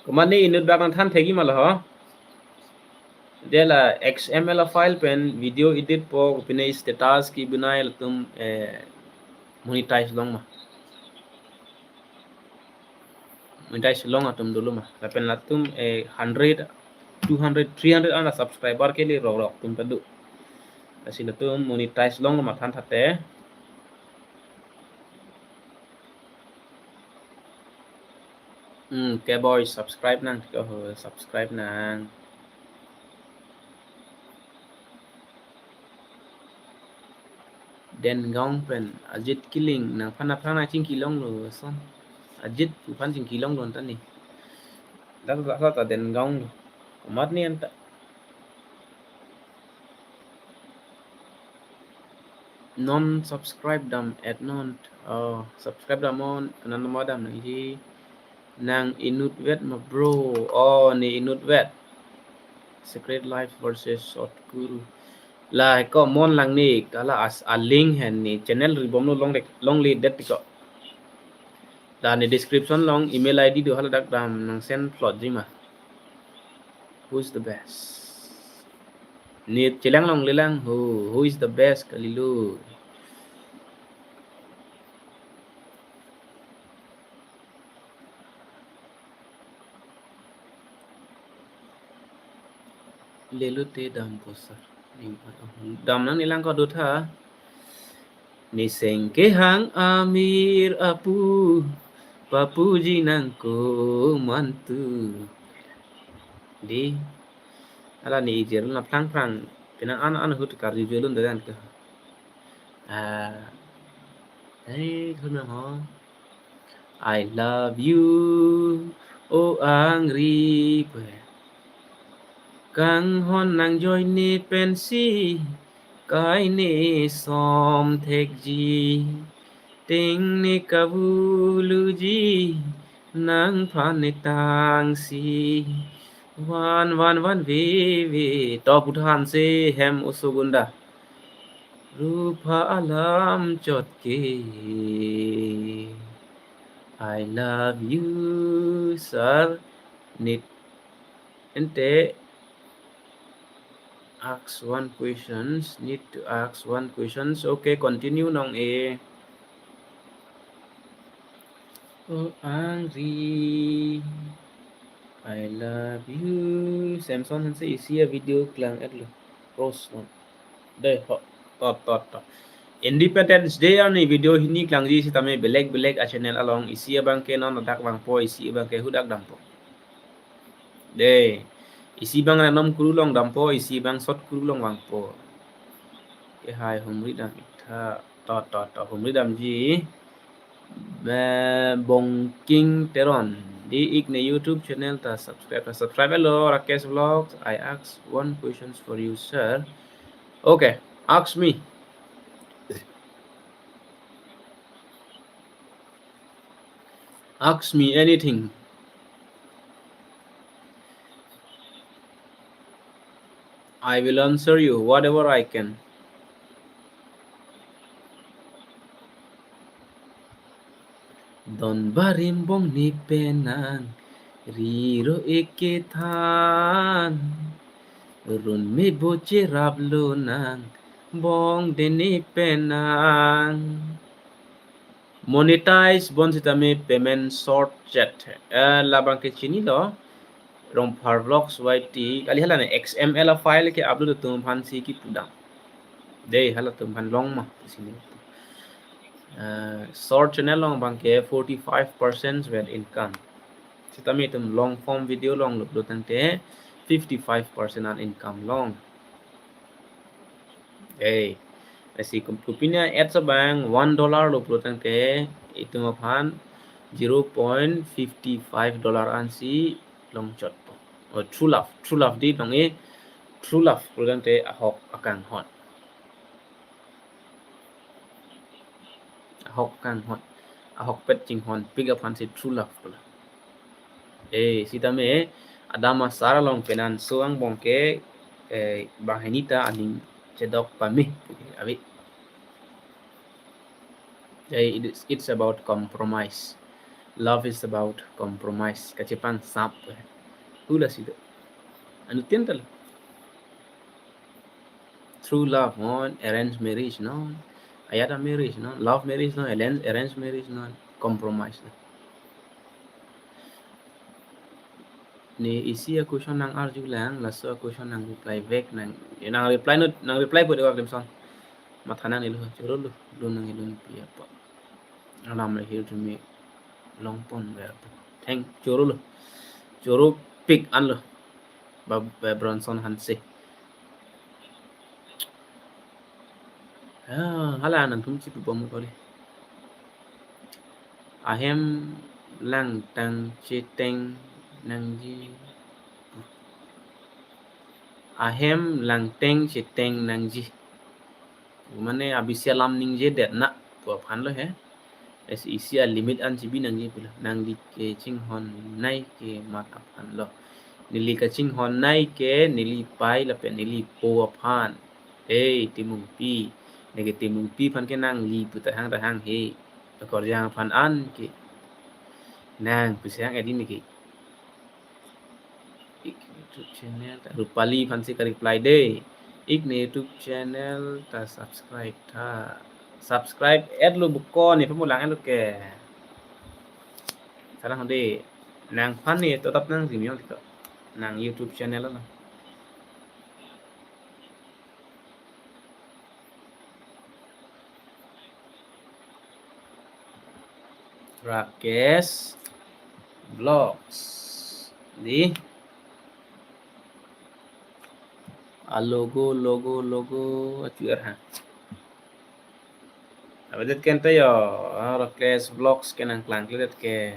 Komatne inut bak nangthan thekji ma lo ho. Dei la X M L file pen video editpo, kopine status kebinai latum, eh, monetize long ma. Monetize long atum dolo ma. Lapen latum, eh, hundred, two hundred, three hundred an subscriber kele rok rok atum ta do. Lasi latum monetize long lo ma than thate. Hmm, ke boy subscribe nang, ke ho subscribe nang. Dengaon pen Ajit Killing nangphan aphrang nangchingki longlo ason. Ajit pu aphan chingki longlo anta ne. Dak dak ta Dengaon lo. Komatne anta. Non subscribe dam at non. Oh, subscribe dam non, kanan nama dam nangji. Nang inutvet ma bro. Oh, ne inutvet. Secret Life versus Sadhguru. La ko mon lang ne kala as a link hen ne channel ribom lo long dek, longle det ko. La ne description along email I D do, hala dak dam nang send plot ji ma. Who's the best? Ne chelang longle lang, who, who is the best kalilo. Lelo te dampo sir. Dam nang nelang ko dotha. Niseng kehang amir apu, papuji nang ko mantu. Dei. Hala ne ijer na plang plang. Penang an an ahut karju jolun dadan ke. Ah. Hei, thunang ho. I love you, O Angri pu. Kanghon nang join ne pensi, kai ne som thekji, ting ne kavuluji, nangphan ne tangsi, van van van ve ve. To puthan se hem osogunda. Rupha alam chot ke. I love you, sir. Need ante ask one questions. Need to ask one questions. Okay, continue nong e. O Angri, I love you. Samson Hanse isi a-video klang-etlo. Rose no. Dei ho. Tot tot tot. Independence Day arni video hini klangji sitame belek belek a-channel along isi abang ke non ladak vangpo, isi abang ke hadak dampo. Dei. Isi abang Renom Kuru along dampo, isi abang Sadhguru along vangpo. Ke hai humri dam ik tha. To to to, humri damji. Eh, Bongking Teron. Dei ik ne YouTube channel ta subscribe, ta subscribe lo, Rakesh Vlogs. I ask one questions for you, sir. Okay, ask me. Ask me anything. I will answer you whatever I can. Don barim bong ne penang, riro ik kethan, run me bo cherap lonang, bong de ne penang. Monetize bonsitame payment short chat. Eh, labang ke chinilo. Rongphar Vlogs Y T. Kali hala ne X M L a file ke upload atum aphan si kipu dam. Dei, halatum aphan long ma. Sini. Eh, short channel along abang ke forty-five percent vet income. Sitame itum long form video along lo pulo tangte fifty-five percent an income long. Eh, lasi kum-, kopine ads abang one dollar lo pulo tangte itum aphan zero point fifty five dollar ansi longchotpo. Oh, True Love, True Love dei long e, True Love pulo tangte ahok akanghon. Ahok akanghon. Ahokpet chinghonpik aphansi True Love pulo. Eh, sitame, adam asar along penang so angbong ke, eh, banghini ta aning chedok pame. Abi. Eh, it is, it's about compromise. Love is about compromise. Kachepangsap. Hula sida. Anuttin tal. True love non, arranged marriage non. Ayat a marriage non, love marriage non, arranged, arranged marriage non, compromise non. Ne isi a question nang arju lang, laso a question nang reply back nang, nang reply not, nang reply po dei wa klemson. Matha nangnelo, choro lo, lo nang ilun pi apa. Alam lahir tumi longpon ver. Thank choro lo. Choropik anlo. Ba, ba Bronson Hanse. Ah, hala nangtum chipu bom kali. Ahem langtang cheteng nangji. Ahem langtang cheteng nangji. Mane abisi alam ningjedet na pu aphan lo he. Isi isi a limit an chibi nangji pulo. Nangli kachinghon nai ke mat aphan lo. Neli kachinghon nai ke neli pai lapen neli po aphan. Hei, Timungpi. Neke Timungpi aphan ke nangli pu tahang tahang he. Akorjang aphan an ke. Nang pu sehang edi neke. Ik YouTube channel ta Rupali aphansi ka-reply dei. Ik ne YouTube channel ta subscribe tha. Subscribe et lo buko ne pamulang et lo ke. Salang dei. Nangphan ne to tap nang jimyong tiko. Nang YouTube channel lo. Rakesh Vlogs. Dei. A logo, logo, logo, achu er ha. Avedet ken ta yo, ah, Rakesh Vlogs ke nangklangkledet ke.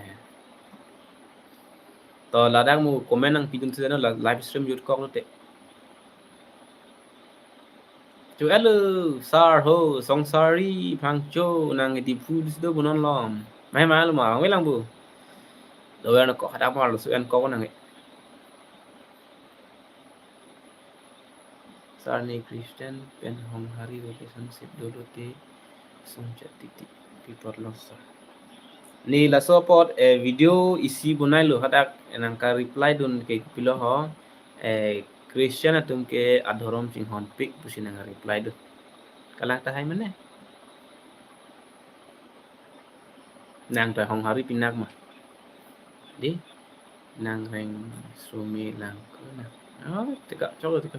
To ladak mo comment nangpidun si no la-, live stream jut kok lote. Chu elo, sar ho, Songsari Phangcho nang di food do bunon lom. Mai mai lo ma, ngelang bu. Dover no kok hadak mar lo su en kok nang. Sar ne Christian pen Honghari relationship dolo te song chat titi. Pi apot lo sar. Ne laso apot, eh, video isi bonai lo hadak, eh, nangka-reply dun ke pilo ho, eh, Christian atum ke adhorom chinghonpik pusi nangka-reply dun. Kalang tahai mane. Nang ta Honghari pinak ma. Dei, nang reng sumi lang ko na. Oh, teka, chok teka.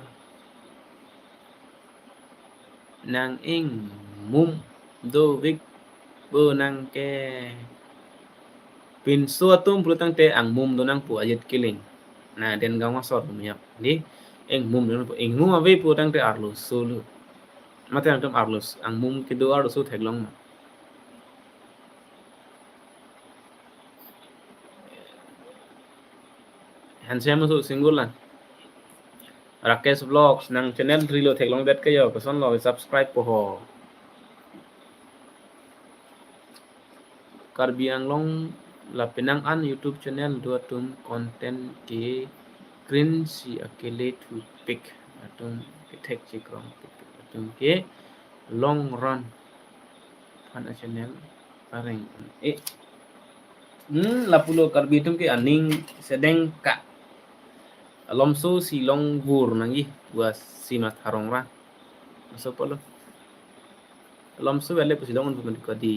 Nang ingmum dovik bo nang ke pinso atum pulo tangte angmum do nangpo ajit kiling. Na den gang masot miyap. Dei, ingmum do nangpo. Ingmum ave pulo tangte arloso lo. Mate nangtum arlos, angmum kedo arloso theklong ma. Handsome so single lang. Rakesh Vlogs, nang channel rilo theklongdet ke yo, koson lo subscribe po ho. Karbi Anglong lapenang an YouTube channel do atum content ke cringe si akele thupik atum kethek chikrong atum ke long run aphan a channel areng. Eh. Hmm, lapulo Karbi atum ke aning sedeng ka. Alomso si long vur nangji, bua si mas tharong ra. Aso polo. Alomso ele pusi long vur nangji kadi.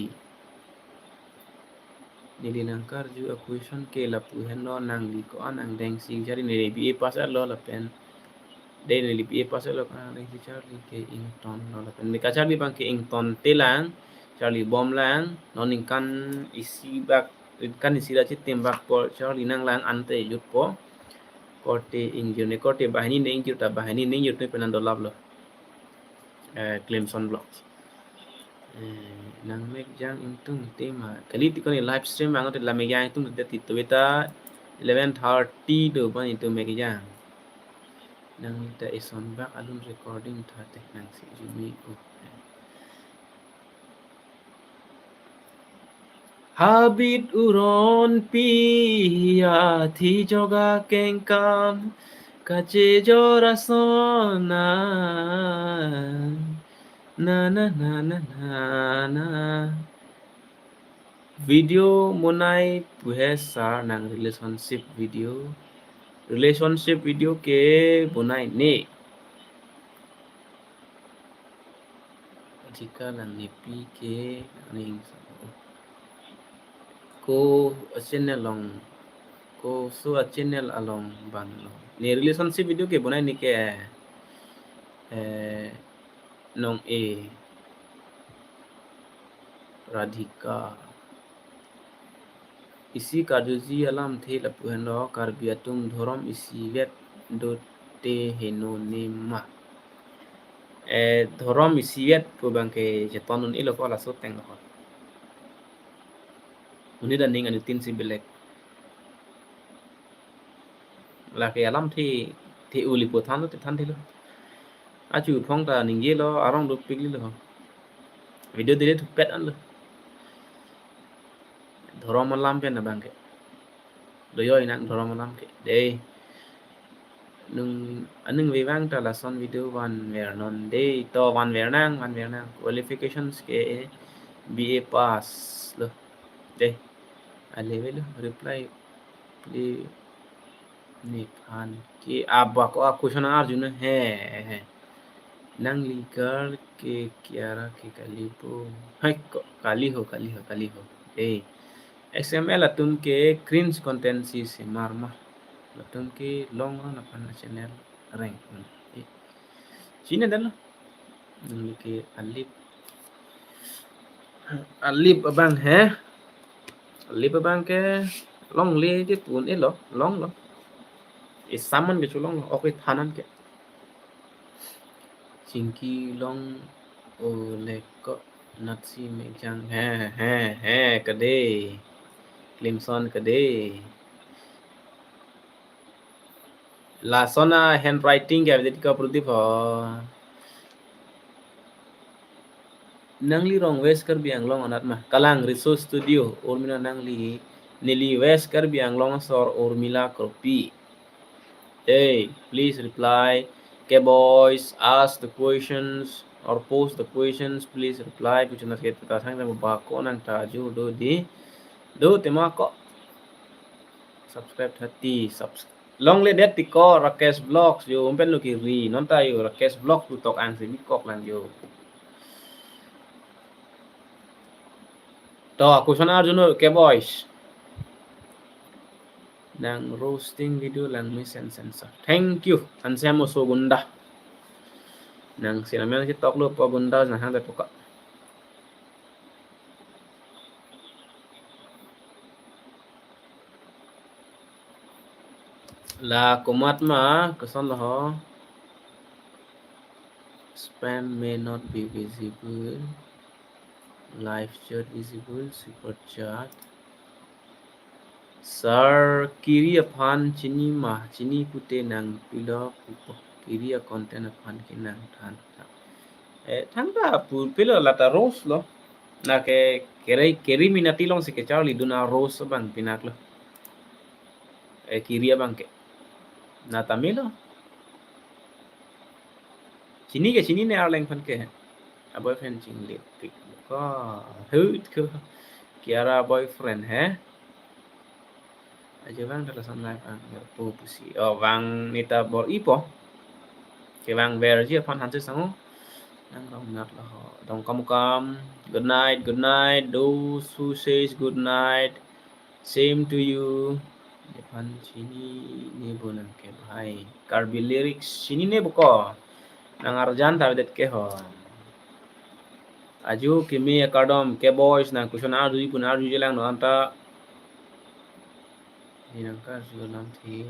Neli nangkarju a-question ke lapu henlo, nangli ko-an angdengsi charli, neli B A pass lo lapen. Dei, neli B A pass lo, ko-an angdengsi charli ke ingtonlo lapen. Neli kacharli abang ke ingtonte lang, charlibomlang, non ningkan isi bak, ningkan isi ra chitim bak apor charli nanglang ante jutpo. Korte ingjir ne, korte banghini ne ingjir ta banghini ne ingjir ne pen an dolaplo. Eh, Clemson Vlogs. Eh, nang mekjang ingtungte ma. Kali ti ko ne live stream ang te la mekjang ingtungte ti tu ta eleven thirty do ban itu mekjang. Nangli ta eson bak alun recording tha te nangsi jumi o. Habit uron pi athi joga kengkam kachejor ason na na na na na na. Video bonai pu he sir, nang relationship video. Relationship video ke bonai ne. Jika lang nepi ke aning ko channel along, ko so a-channel along banlo. Ne relationship video ke bonai ne ke, eh, nong e Radhika. Isi karjuji alamthe lapu henlo, Karbi atum dhorom isivet dote heno ne ma. Eh, dhorom isivet pu abang ke cheton un-elo ko laso ateng lo. Monit aning anutin si belek. Lake alamthe, the uli po than lo, te thanthelo. Achu phong ta ningjelo, arong dopiklo. Video delete thupet anlo. Dhorom alam pen abang ke. Doyoi nang dhorom alam ke. Dei. Nung aning vevang ta lason video vanver non dei. To vanver nang, vanver nang. Qualifications ke B A pass lo. Dei. Ale avelo reply. Play nephan ke abang ko a-question arju na he, he. Nangli girl ke Kiara ke kali po. Hai ko kali ho, kali ho, kali ho. Eh. X M L atum ke cringe content si semar ma. Latum ke long run aphan channel reng. Eh. Chini dan lo. Nangli ke alip. Alip abang he. Alip abang ke longle ke pu un-elo, longlo. Isaman ke cholonglo, ok ke thanan ke. Chingki long o le ko natsi mejang. He, he, he, kade. Clemson kade. Lason a-handwriting ke avedit ko Pradip ho. Nangli rong West Karbi Anglong anat ma? Kalang Resource Studio, Urmila nangli, neli West Karbi Anglong asor Urmila Kropi. Hey, please reply. Ke boys, ask the questions or post the questions, please reply. Kuchuna ke ta sang ba ko nang ta ju do di. Do tema ko. Subscribe thirty, subs-, longle det ti ko Rakesh Vlogs yo, umpen lo kiri, non ta yo Rakesh Vlogs pu tok ang si bikok lang yo. To, question arju non ke boys. Nang roasting video lang mesen sensa. Thank you. Ansem oso Gunda. Nang sinamen si tok lo po Gunda nang hang ta poka. La komat ma, koson lo ho. Spam may not be visible. Live chat visible, super chat. Sir, kiri aphan chini ma, chini pute nang pilo pupo. Kiri a-content aphan ke nang than. Eh, thangta pu pilo lata roast lo. Na ke kere, keri minati along si kecharli dun a-roast abang pinak lo. Eh, kiri abang ke. Na ta melo. Chini ke chini ne arleng aphan ke. A-boyfriend chinglit pik. Ko, hut ko. Kiara boyfriend he. Aja bang dalam sana ang po pusi. Oh, bang nita bor-i po. Ke bang verji aphan hanse sango. Nang rong nat lo ho. Dong kamu kam. Good night, good night. Those who says good night. Same to you. Nephan chinine bo nang ke bhai. Karbi lyrics chinine bo ko. Nang arjan ta avedet ke ho. Ajo kimi akardom ke boys nang question arju ipun arjuji lang non ta. Ni nang karju lam thi.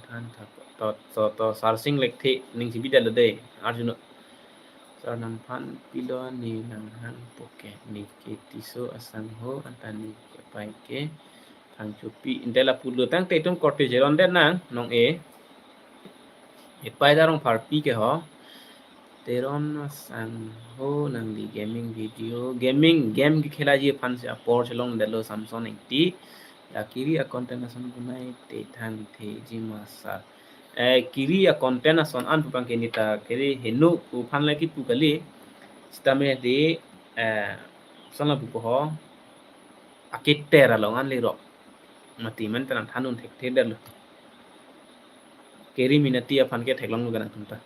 Than tha to to to sarsing lek thi ning si bidal de. Arju non. Sar nangphan pilo ne nanghang poke ne ke Tisso asangho anta ne ke pai ke thang chupi. Inte lapu lo tangte itum korte jeron det nang nong e. Epai darong pharpi ke ho. Teron asangho nangli gaming video. Gaming game ke khelaji aphan si apor chelongdetlo Samson Engti. La kiri a content ason kunai te thang theji ma sar. Eh, kiri a content ason an pu abang ke neta kiri heno pu aphan lagi pu kali. Sitame de, eh, sana pu ho. Akiter along an lirok. Mati man tanang thanun thekthedetlo. Kiri minati aphan ke theklonglo ke nangtum ta.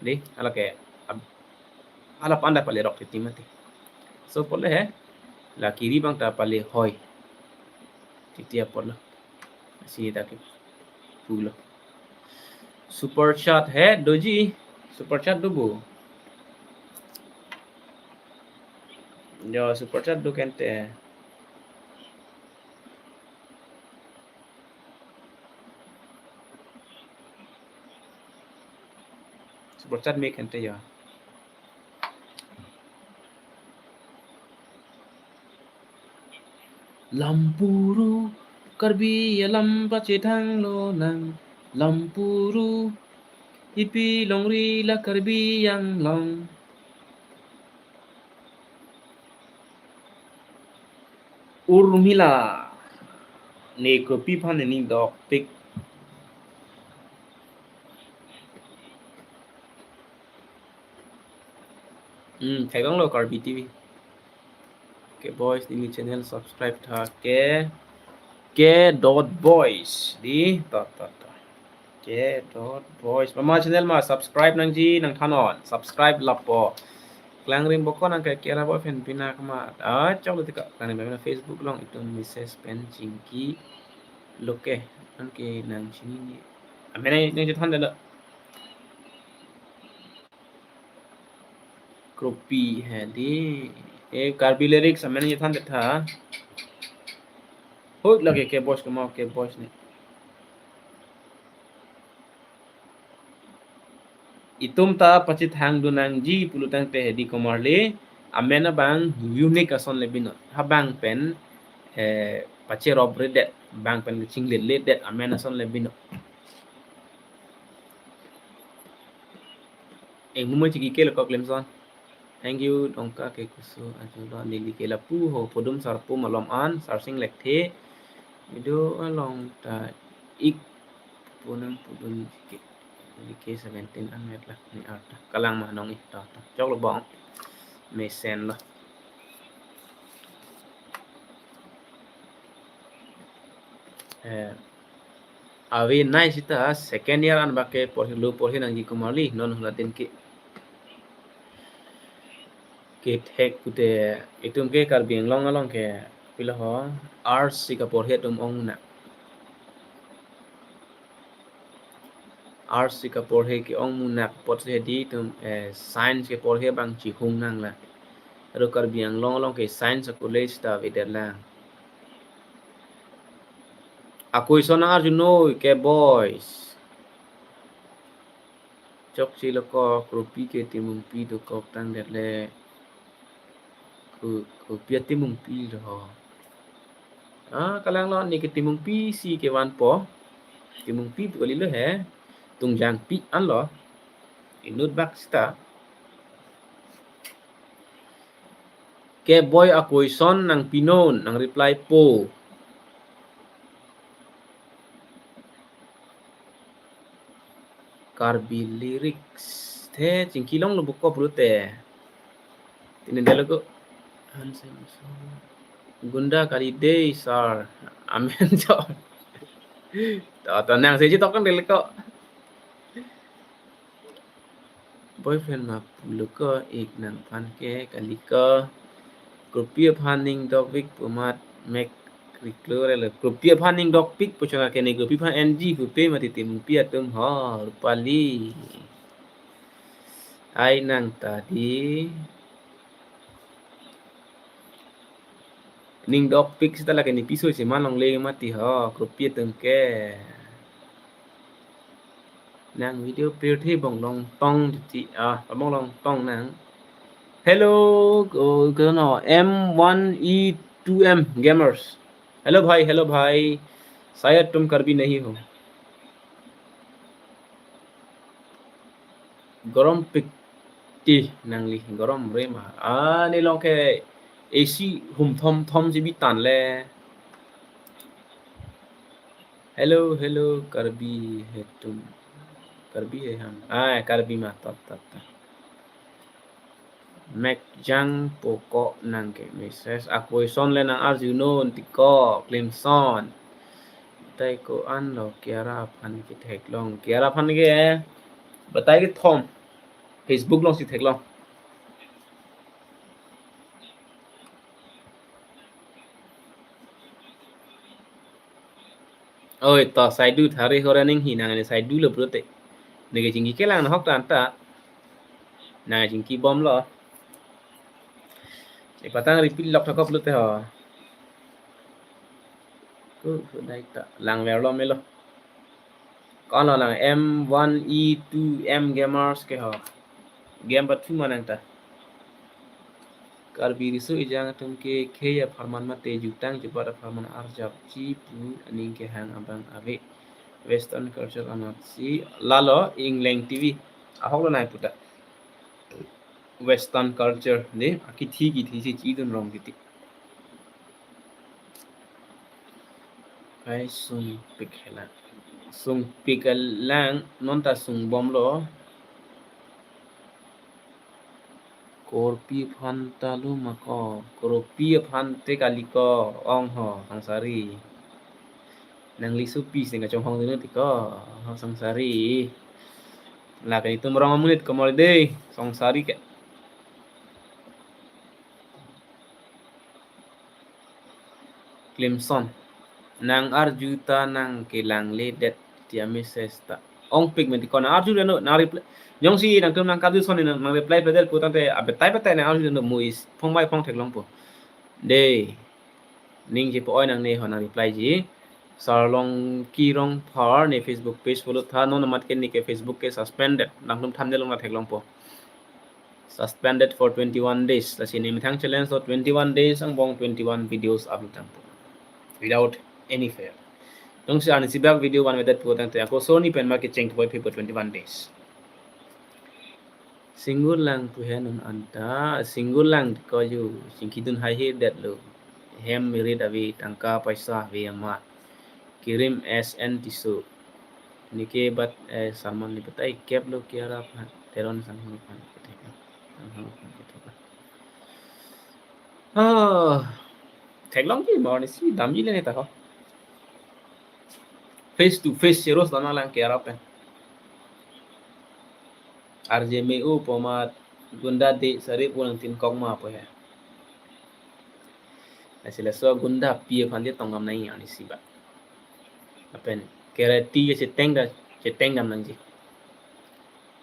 Di, hala ke ab-, hala panda pale rok titi mati. So pole he, la kiri abang ta pale hoi. Titi apotlo. Si ta ke pulo. Super chat he doji. Super chat do bo. Jo, super chat do kente. Super chat me kente jo. Lampuru Karbi alam pachethanglo nang, lampuru ipi longri la Karbi Anglong. Urmila ne kopi aphan ne ning dokpik. Hmm, theklonglo Karbi T V. Ke boys, neli channel subscribe tha ke, ke dot boys di, to, to, to. Ke dot boys. Mama channel ma subscribe nangji nangthanon. Subscribe lapu. Klangrim bokon nang ke kera boy fan pina kama. Ah, choklo tika. Klangrim pina Facebook along itum message pen chingki loke. Anke nang chinine. Amen nang chethan dalo. Kropi he di. Eh, Karbi lyrics amen chethan detha. Hoi lagi ke boys kemau ke boys ne. Itum ta pachethangdun nangji pulo tangte he di komarli. Amen abang unique ason le binong. Ha abang pen, eh, pacherop redet. Abang pen chinglet ledet. Amen ason le binong. Eh, mumoi chiki ke lekok lemson. Thank you, Dongka ke kusu ajo lo neli ke lapu ho podum sarpo malom an sarsing lekthe. Video along ta ik punang pudun chiki. Neli ke seventeen an met lah ni arta. Kalang ma nong ih ta ta. Choklo bong. Mesenlo. Eh, Avi nai sita second year an bak ke porhi lo porhi nangji komarli non hulatin ke. Ke thek pute itum ke Karbi Anglong along ke pilo ho arts si kaporhi atum ong na. Arts si kaporhi ke ong munak apotsi he di itum, eh, science keporhi abang chihung nang la. Aro Karbi Anglong along ke science college ta avedet lang. Ako ison nang arjunoi ke boys. Chokche lo ko kropi ke timungpi dokok tangdet le. Ko, kropi atimungpi lo ho. Ah, kalang lo ne ke timungpi si kevanpo. Timungpi pu kali lo he. Tungjangpi an lo. Inut bak sita. Ke boy ako ison nang pinon, nang reply po. Karbi lyrics. The chingki longlo bukop rute. Tini delo ko. Gunda kali dei sir. Amen jo. To, to nang seji tokan delo ko. Boyfriend ma pulo ko ik nangphan ke kali ko. Kropi aphan ning dokvik pu amat mek Kri klore lo. Kropi aphan ning dokpik pu chonga ke ne kropi aphan N G pupe mati Timungpi atum ho, Rupali. Ai nang ta dei. Ning dokpik seta lake ne piso si man longle mati ho, kropi atum ke. Nang video pirthe bong long tong ti, ah, bong long tong nang. Hello, ko, ko no, M one E two M gamers. Hello bhai, hello bhai. Shayad tum Karbi nahi ho. Gorom pik ti nangli, gorom re ma. Ah, ne long ke A C hum thom thom si bi tan le. Hello, hello, Karbi hai tum. Karbi hai hum. Ah, Karbi ma, tot, tot, tot. Mek jang poko nang ke message. Ako ison le nang arju non ti ko, Klimson. Tai ko-an lo Kiara aphan ke theklong. Kiara aphan ke, batai kethom. Facebook along si theklong. Oi, to Saidu thari hora ning hi nang ne Saidu lo pulote. Neke chingki kelang nahok ta anta. Nang chingki bom lo. E patang repeat lok thakop pulote ho. Ku, ku dai ta lang ver lo melo. Ko-an lo nang M one E two M gamers ke ho. Game pathu ma nang ta. Karbi riso ejang atum ke khei apharman mate jutang jubat apharman arjapji pu aning kehang abang ave. Western culture amat si lalo Engleng T V. Ahok lo nai puta. Western culture ne akithi kithi si chidun rong kiti. Kai sungpik helang. Sungpik helang, non ta sungbom lo. Korpi aphan ta lo ma ko, korpi aphan te kali ko, ong ho, Songsari. Nangli supi sing kachonghong dun ti ko, ho Songsari. Lake itum rong amonit komor dei, Songsari ke. Klimson. Nang arju ta nang kelang le det ti a message ta. Ongpik mati ko nang arju le no, nang reply. Jongsi nangtum nang karju son nang, nang reply pedet putangte abetai betai nang arju le no muis phong bai phong theklongpo. Dei. Ning ji po oi nang ne ho nang reply ji. Sarlongki Rongphar ne Facebook page follow tha, non amat ke ne ke Facebook ke suspended. Nangtum thumbnail along ta theklongpo. Suspended for twenty-one days. Lasi ne methang challenge lo twenty-one days angbong twenty-one videos upload tangpo. Without any fail. Jongsi arnisi bak video vanvedet putangte ako soni pen ma kecheng thoi phi po twenty-one days. Single lang pu he non anta, single lang ko ju, chingki dun haihe det lo. Hem merit ave, tangka paisa ave amat. Kirim S N Tisso. Neke bat, eh, Salman ne batai kep lo Kiara aphan, Teron Sanghong aphan, Sanghong aphan. Ah, theklongji mo arnisi damji le ne ta ho. Face to face cheros dam nang lang Kiara pen. Arje me-o pu amat gunda de sari pu nangtin kok ma pu he. Lasi laso gunda pi aphan je tongdam nang arnisi ba. Lapen karate ke cheteng da, cheteng dam nangji.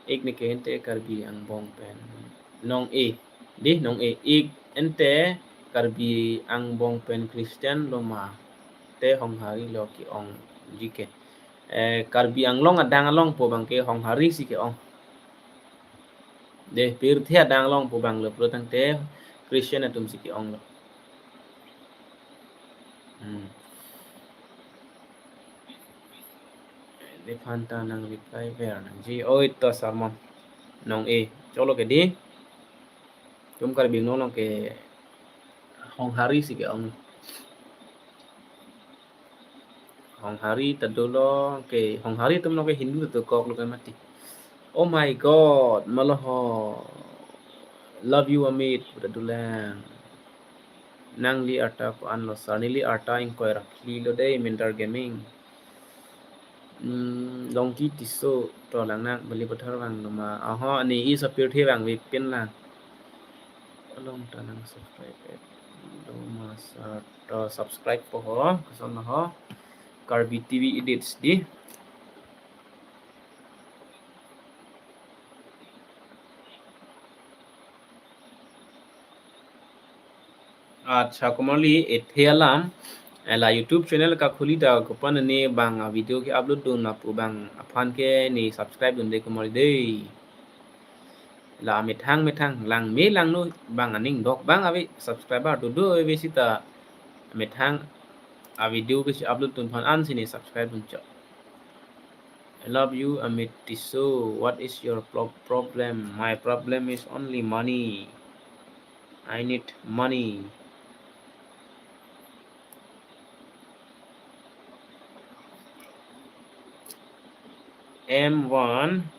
Ik ne ke ente Karbi angbong pen nong e. Dei nong e. Ik ente Karbi angbong pen Christian lo ma te Honghari lo ke-ongji ke. Eh, Karbi Anglong adang along pu abang ke Honghari si ke-ong. Dei, pirthe adang along pu abang lo pulotangte Christian atum si ke-ong lo. Hmm. Nephan ta nang reply ver nangji. Oi to Salman. Nong e. Cholo ke dei. Itum Karbi Anglong along ke Honghari si ke-ong. Honghari ta dolo ke, Honghari atum along ke Hindu ta dokok lo ke mati. Oh my God, malo ho. Love you Amit, pu ta dolang. Nangli arta ko-an lo sir, neli arta ingkoi ra phli lo dei, Minter Gaming. Hmm, Longki Tisso, to lang nang, Balipathar vang lo ma. Aho, ne iso pirthe vangve pin lang. Along ta nang subscribe. Lo masa to subscribe po ho, koson ho, Karbi T V Edits di. Accha, komarli ethe alam, eh, la YouTube channel kakhuli ta kopan ne bang a video ke-upload dun lapu bang aphan ke ne subscribe dunde komarli dei. La methang methang langme langno bang aning dok bang ave subscriber dodo ave seta methang a video ke upload dun aphan ansi ne subscribe dunchot. I love you, Amit Tisso. What is your pro-, problem? My problem is only money. I need money. M one,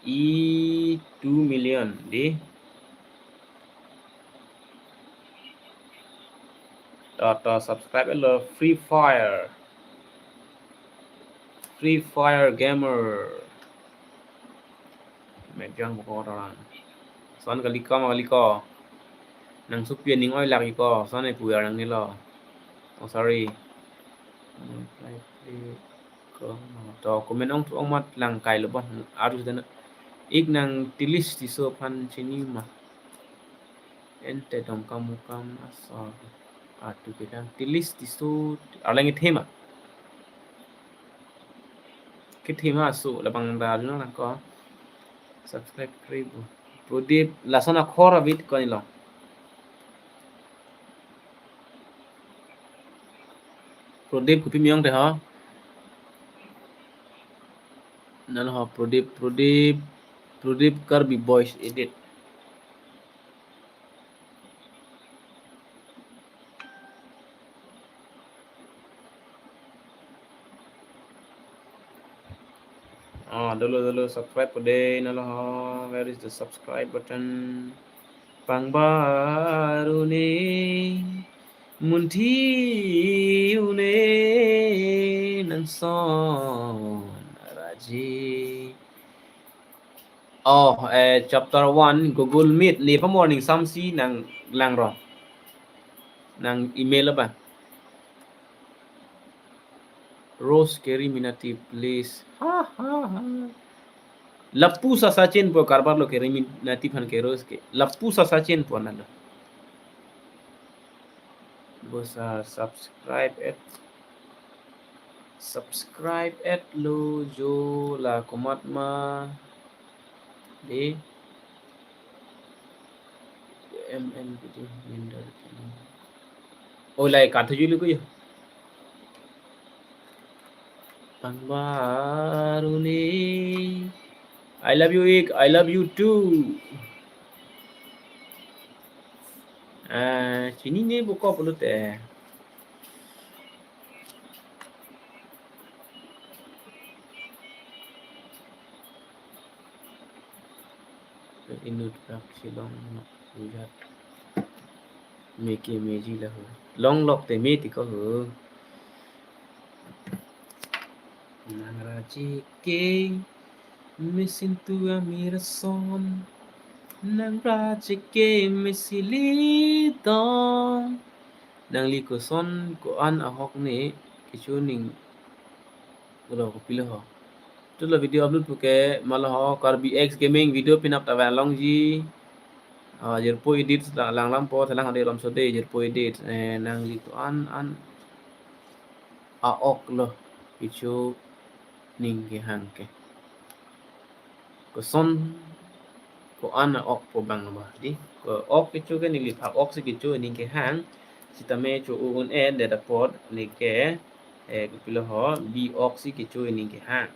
E two million, di. To, to subscribe lo Free Fire. Free Fire Gamer. Mejang buko orang. Son kali ko, ma kali ko. Nang supi ning oi lagi ko. Son e puyar nang nilo. Oh, sorry. To comment ong thu ong mat lang kai lo bon. Arus dana. Ik nang Tilis Tisso aphan chini ma. Ente Dongkamukam asor. Atu kedang Tilis Tisso arleng ithema. Kithema aso labang da arjuna lang ko. Subscribe kri bu. Prodip lason akhor abit ko nilo. Prodip kopi miyong te ho. Nalo ho Prodip, Prodip, Prodip Karbi Boys Edit. Oh, dolo, dolo, subscribe po dei, nalo ho. Where is the subscribe button? Pangbar un-e, munthi un-e, nang son raji. Oh, eh, chapter one, Google Meet. Neli pa morning samsi nang lang ro. Nang email apa? Rose Keri Minati, please. Ha, ha, ha. Lapu sa sachin po karbar lo Keri Minati aphan ke Rose ke. Lapu sa sachin po nalo. Bosa subscribe at, subscribe at lo jo la komat ma. Di M N P T minder. Oh, like kathu julu ko yo. Pangbar un-e. I love you, ik. I love you too. Ah, chinine buko pulote. Inut rak silong ujat meke meji lahu. Long lok te me ti ko ho. Nang raji ke mesintu amir son. Nang raji ke mesili dong. Nangli koson ko-an ahok ne kecho ning ulo kopilo ho. Tulo video upload puke malo ho Karbi X Gaming video pinap ta van longji. Ah, jirpo edit la-, lang lam po thalang hade lam sode jirpo edit. Eh, nangli ko-an an a-ok lo kecho ning kehang ke. Koson ko-an a-ok po bang ba di. Ko-ok kecho ke neli phak ok si kecho ning kehang. Sitame cho un-e det apot neke, eh, kopilo ho bi ok si kecho ning kehang.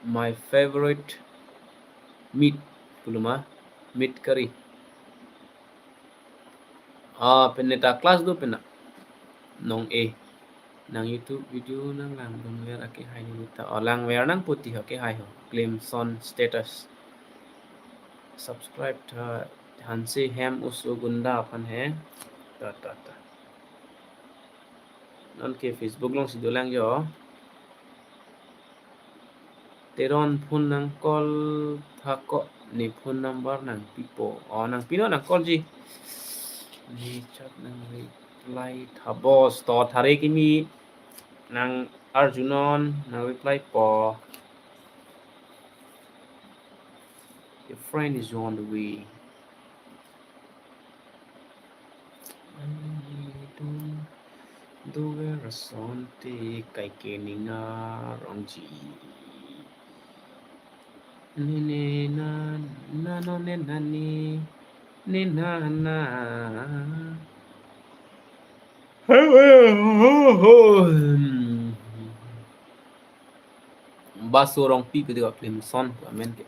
My favorite meat, puluma, meat curry. Ah, pen neta class do pena. Nong e. Nang YouTube video nang langdun ver ake hai ni ta. Oh, lang ver nang puti ho ke hai ho. Claim son status. Subscribe tha Hanse hem uso gunda aphan he. Ta, ta, ta. Non ke Facebook alongsi dolang jo. Teron phone nang call thakok, ne phone number nangpipo. Oh, nangpinon, nang call ji. Ne chat nang reply thabos. To thare kimi nang arjunon, nang reply po. Your friend is on the way. Do, do asonte kaike ning arongji. Ne ne na, na no ne na ni, ne na na. Baso Rongpi pu dikok Klimson amen ke.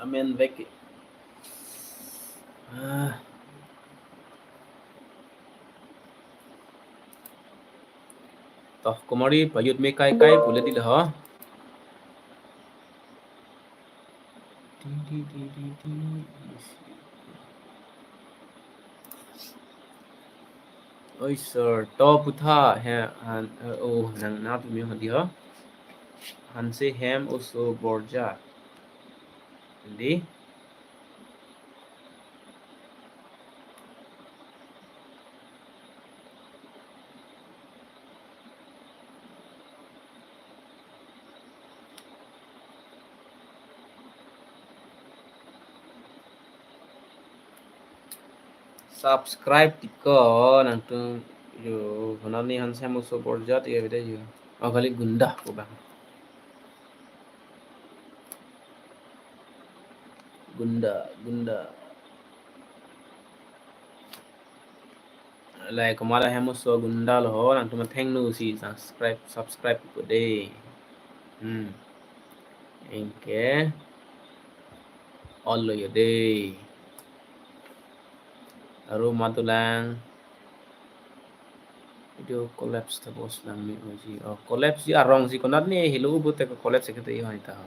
Amen vek ke. Ah. Toh, kumari pajut me kai kai pule di ho. Di, di, di, di, di. Oi, sir. To putha he, han, eh, oh, nang na tu mi hadi ho. Hanse hem oso borja. Di. Subscribe tiko nangtum yo, honam ni Hanse hem oso borja yo beda yo. Oh, kali gunda ko bang. Gunda, gunda. Lai kumari hem oso gunda lo ho, nangtum athengno si subscribe, subscribe ko de. Hmm. Anke all lo yo de. Aru matulang. Video collapse ta bos lang mi oji. Oh, collapse ji arong si konat ni hilo ubu te collapse kete yo ta.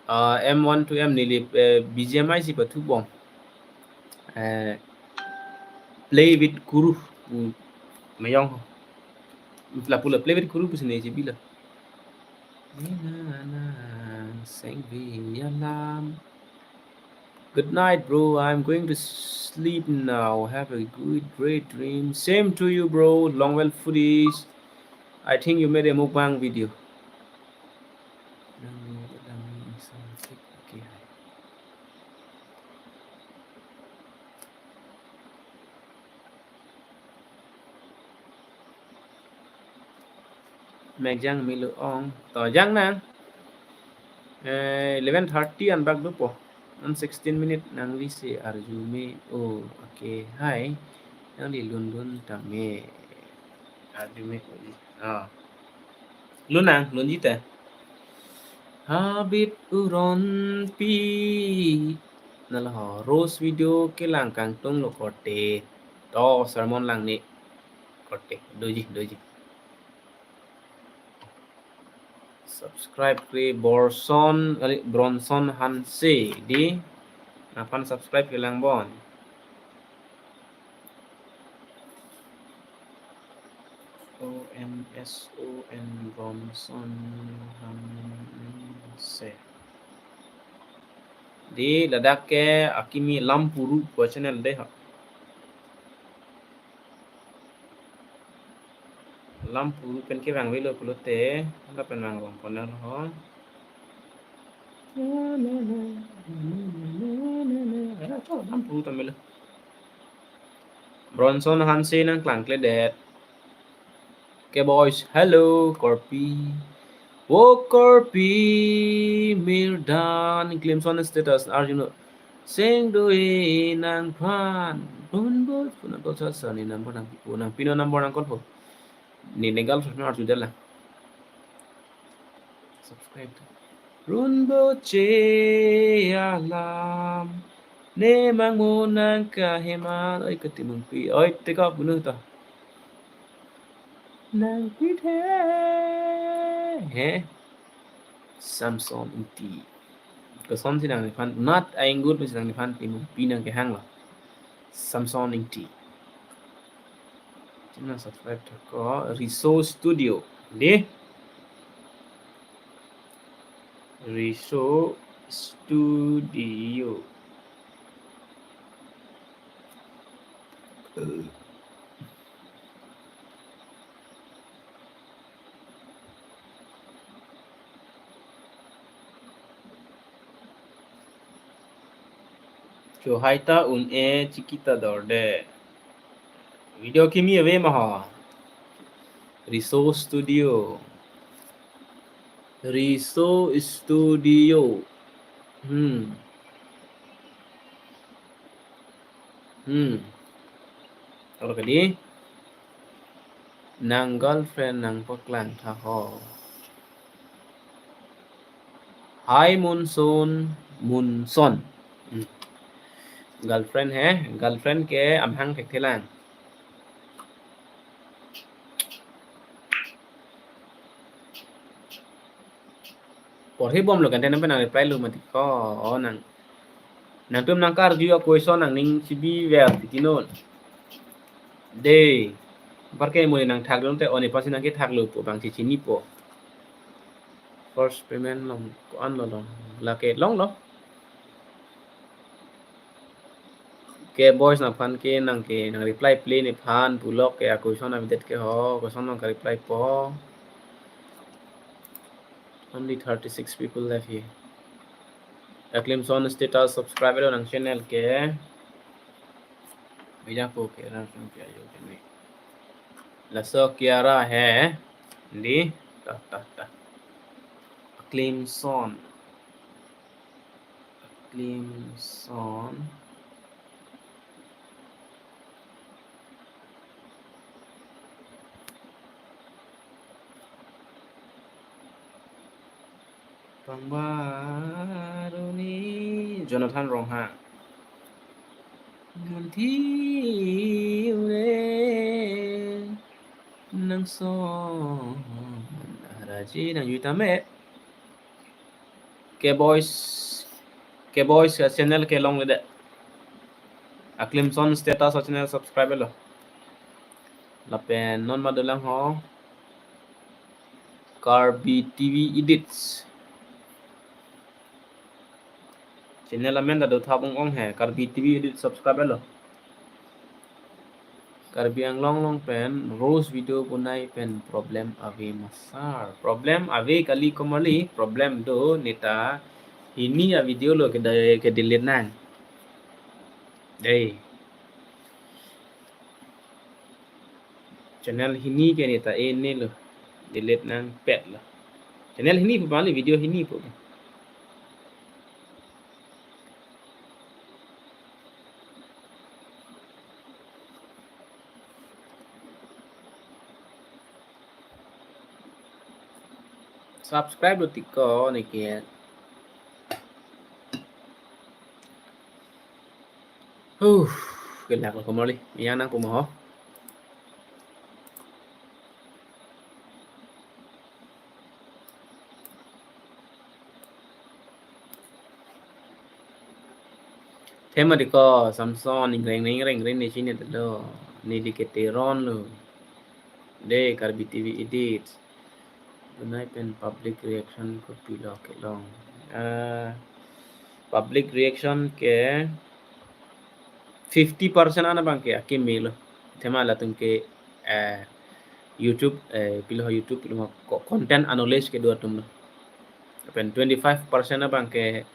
Ah, M one two M neli, eh, B G M I si pathu bom. Eh, play with Kuru pu meyong ho. Lapu la play with Kuru pu sine ji bila. Sengvi alam. Good night, bro. I'm going to sleep now. Have a good, great dream. Same to you, bro. Long well, foodies. I think you made a mukbang video. Mek jang melo ong. To jang nang. Eh, eleven thirty an bak dopo. An sixteen minute nangli si arju me. Oh, okay. Hi. Nangli lun lun tame. Arju me. Ah. Lun nang, lun ji te. Habit Uronpi. Nalo ho, Rose video kelang kangtung lo korte. To sermon lang ni. Korte, doji, doji. Subscribe ke Borson, kali Bronson Hanse di. Aphan subscribe kelang bon. O M S O N Bronson Hanse. Di ladak ke akimi Lampuru pu channel de ha. Lampuru pen ke vangvelo pulote, lapen vang rong ponel ho. Lampuru ta melo. Bronson Hanse nangklangkledet. Ke boys, hello, Korpi. O Korpi, Mirdan, Klimson status, arjunon. Seng do-e nangphan. Phone bo, phone nang call sa sa ne number nangpipo, nangpinon number nang call po. Ne negal phone arju dela. Subscribe. Runbo che alam. Ne mangmo nang kaheman. Oi, Katimungpi. Oi, take off bunu to. Nangpithe. He? Samson Ingti. Koson si nangliphan, nat ainggut si nangliphan Timungpi nang kehang lo. Samson Ingti. Channel subscribe thakok, Resource Studio. Dei. Riso Studio. Chohai ta un-e, chiki ta dorde. Video kimi ave ma ho. Riso Studio. Riso Studio. Hmm. Hmm. Olo kadi. Nang girlfriend nangpaklang tha ho. Hi Monson, Monson. Hmm. Girlfriend he, girlfriend ke amahang thekthelang. Porhi bomlo kan, tena pen nang reply lo mati ko, oh, nang. Nangtum nangkarju a-question nangning chibi ver titi non. Dei. Parke mo nangthakdun te, oni pasi nangkethaklo pu bang chinipo. First payment long, ko-an lo long. Lake longlo. Ke boys nangphan ke nang ke nang reply ple nephan pulo ke a-question avedet ke ho, question nangka-reply po. Only thirty-six people left here. Aklimson status subscribe lo nang channel ke. Bijapo ke rang rang ke ayo ke ni. Laso Kiara he. Dei. Ta, ta, ta. Aklimson. Aklimson. Pangbaruni Jonathan Ronghang. Munthi ure nangson araji nangjui tame. Ke boys, ke boys a-channel ke longledet. Aklimson status a-channel subscribe lo. Lapen non madulang ho. Karbi T V Edits. Channel amen ta do tha bong ong he, Karbi T V Edit subscribe lo. Karbi Anglong along pen roast video bonai pen problem ave ma sir. Problem ave kali komarli, problem do, neta hini a-video lo ke da-, ke delete nang. Dei. Channel hini ke neta e ne lo. Delete nangpet lo. Channel hini pu bali video hini pu. Subscribe lo tiko neke. Huh, kelak lo komarli. Yang nang kumaho. Thema diko Samson ingreng ingreng rin ni chini dolo. Ni di keteron lo. Dei Karbi T V Edit. Bonai pen public reaction kopilo kelong. Ah, public reaction ke fifty percent an abang ke akeme lo. Thema latum ke, eh, YouTube, eh, pilo YouTube pilo ko-, content a-knowledge kedo atum lo. Lapen twenty-five percent abang ke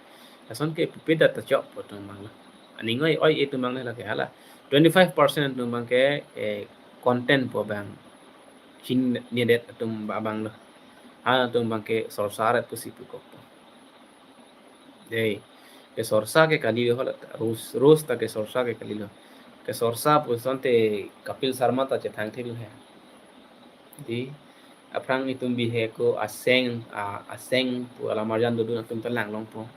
lason ke pipeda ta chok atum abang lo. Aning oi oi atum abang lo lake hala. Twenty-five percent atum abang ke, eh, content pu abang chinine det atum abang lo. Ha atum abang ke sorsa ret pusi pukok po. Dei, ke sorsa ke kali lo hala, roast, roast ta ke sorsa ke kali lo. Ke sorsa pu asonte Kapil Sharma ta chethang thil he. Dei, aphrang itum Bihek ko aseng, a, aseng pu alam arjan dodun atum ta langlong po.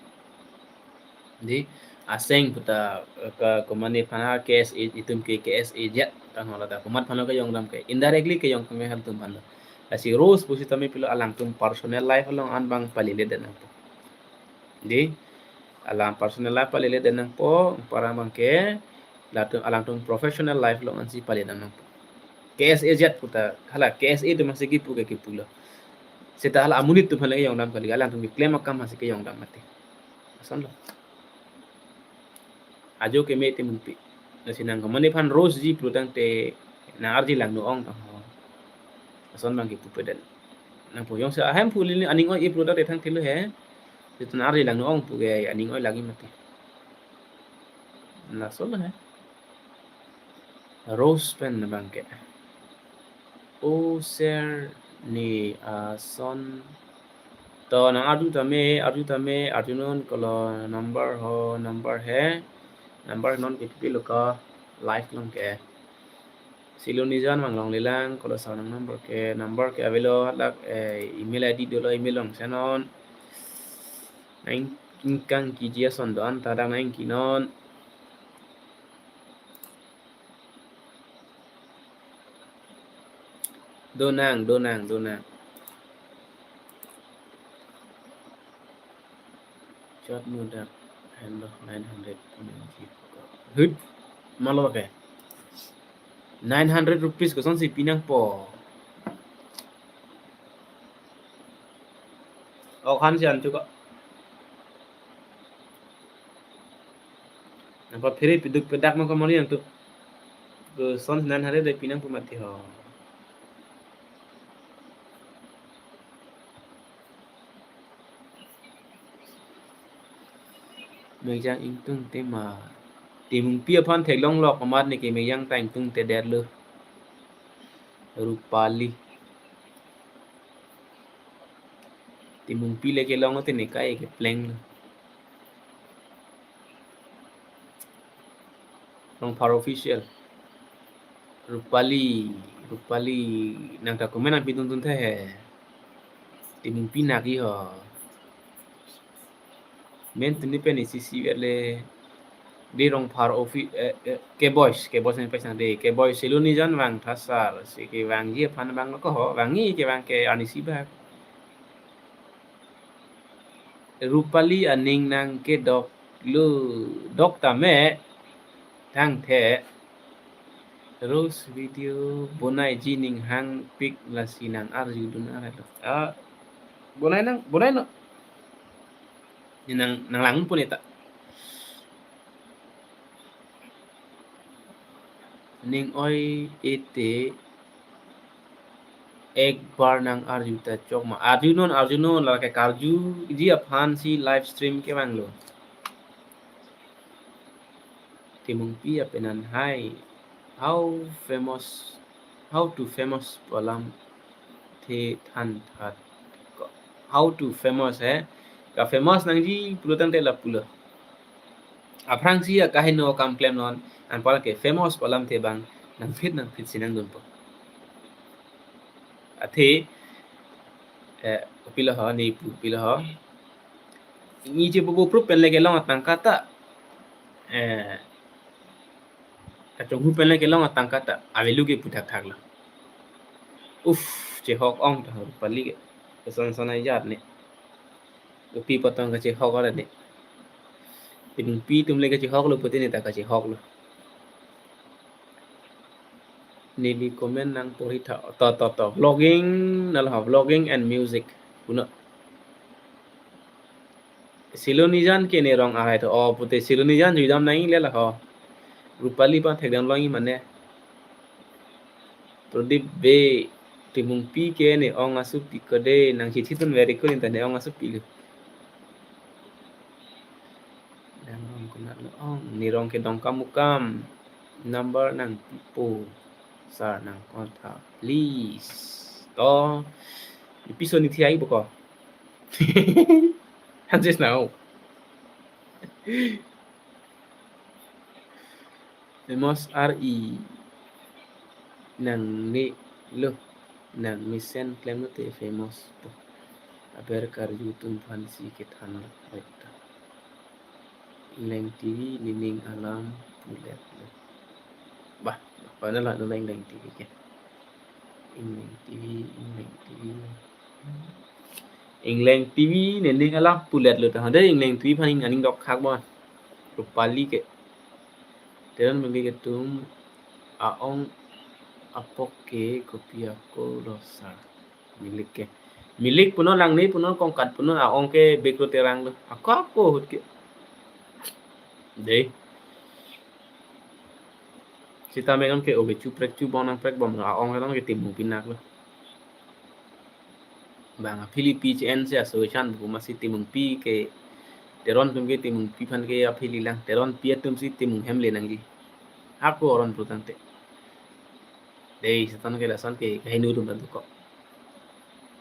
Dei, aseng pu ta, eh, ke, komatne aphan a K S A, itum ke K S A Z ta hola ta komat aphan lo kejong dam ke, indirectly kejong keme halatum aphan lo. Lasi roast pusitame pilo alangtum personal life along an abang paledet nangpo. Dei, alang personal life paledet nangpo, parang abang ke, latum, alangtum professional life along ansi paledet nangpo. K S A Z puta, hala K S A atum si kipu ke kipulo. Seta hala amonit atum aphan le kejongdam kali, alangtum keklem akam aphan si kejongdam mati. Lasonlo. Ajo keme Timungpi. Lasi nang komatne aphan roast ji pulotangte nang-arji lang no ong tang ho. Lason abang kipu pedet. Nangpu jongsi ahemphu ili aning oi-e pulotangte thangthelo he. Seta nang-arji lang no ong pu ke aning oi lagi mati. Lasonlo he. Roast pen abang ke. O sir, ne ason. To nang-arju tame, arju tame, arjunon, kolo number ho, number he. Number non kipi lo ka live along ke. Silo Nijan vang longlelang, kolo sar nang number ke, number ke avelo, lak, eh, email I D dolo, email along senon. Nang ingkang kiji ason do-an ta dak nang ingkinon. Donang, donang, donang. Chot mudak, hendo nine hundred. Hut, malo ke. Nine hundred rupees kosonsi pinangpo. Ok, han si antu ko. Nangpa phere piduk pedak ma komori antu. Koson nine hundred de pinangpo mati ho. Mejang ingtung tema. Timungpi aphan theklong lok amat neke mejang ta ingtung tedetlo. Rupali. Timungpi le kelong te ne kai keplenglo. Rongphar Official. Rupali, Rupali, nang ta comment nangpi dun dun the he. Timungpi naki ho. Men tuni pen isi si le. Di Rongphar Offi-, eh, eh, K Boys, K Boys nang pesang de. K Boys Silo Nijan vang thasar, si kevangji aphan vanglo ko ho, vangji kevang ke arnisi bak. Rupali aning nang kedok lo, dok tame, thangthe. Roast video bonaiji ning hangpik lasi nang-arjudun arlo. Ah, bonai nang, bonai no. Ni nang, nang langpo ne ta. Ning oi-e te ek bar nang-arju ta chok ma. Arjunon, arjunon, lake karjuji aphan si live stream kevanglo. Timungpi apenan hai. How famous, how to famous pu alamthe thanthat. How to famous he. Kafamous nangji pulotangte lapulo. Aphrangsi akaheno kam klemnon, anparke famous pu alamthe abang nangphit nangphit si nangdunpo. Athe, eh, pilo ho, ne pu pilo ho. Niji bobo proof pen le kelong atangka ta. Eh, kachonghu pen le kelong atangka ta. Avelo ke puthak thaklo. Uf, chehok ong ta Rupali ke. Keson son ajat ne. Upi potong kachehok ora ne. Timungpi atum le kachehoklo, pute ne ta kachehoklo. Neli comment nang porhi tha, to, to, to. Vlogging, nalo ha, vlogging and music. Puno. Silo Nijan ke ne rong arai to. Oh, pute Silo Nijan juidam nang le la ho. Rupali aphan thekdam longji mane. Pradip Bey, Timungpi ke ne ong asopi kode, nang chithi tun very cool inta ne ong asopi lo. Nang rong konat lo ong, ne rong ke Dongkamukam, number nangpipo, sir nang contact, please. To, episode ni thi ai boko. Hanses now. Famous R E nang ne lo, nang mesen klemlo te famous po. Aber karju atum aphan si kethan lo. Ingleng T V nening alam pulet lo. Bah, apa na la nang Ingleng T V ke? Ingleng T V, Ingleng T V. Ingleng T V nening alam pulet lo ta. Hade Ingleng T V aphan ing aning dok khak bon. Rupali ke. Teron bagi ketum aong Apok ke kopi ako lo sir. Milik ke. Milik punon, langni punon, kongkat punon, a-ong ke Bekro Terang lo. Ako ako ahut ke. Dei. Sita me non ke obe chu prek chu bong nang prek bom lo, a-ong ke non ke Timung pinak lo. Bang aphili pi che-en si aso chan bu masi Timungpi ke Teron atum ke Timungpi aphan ke aphili lang, Teronpi atum si Timung hem le nangji. Ako aron putangte. Dei, satan ke lason ke kahinu atum ta dukok.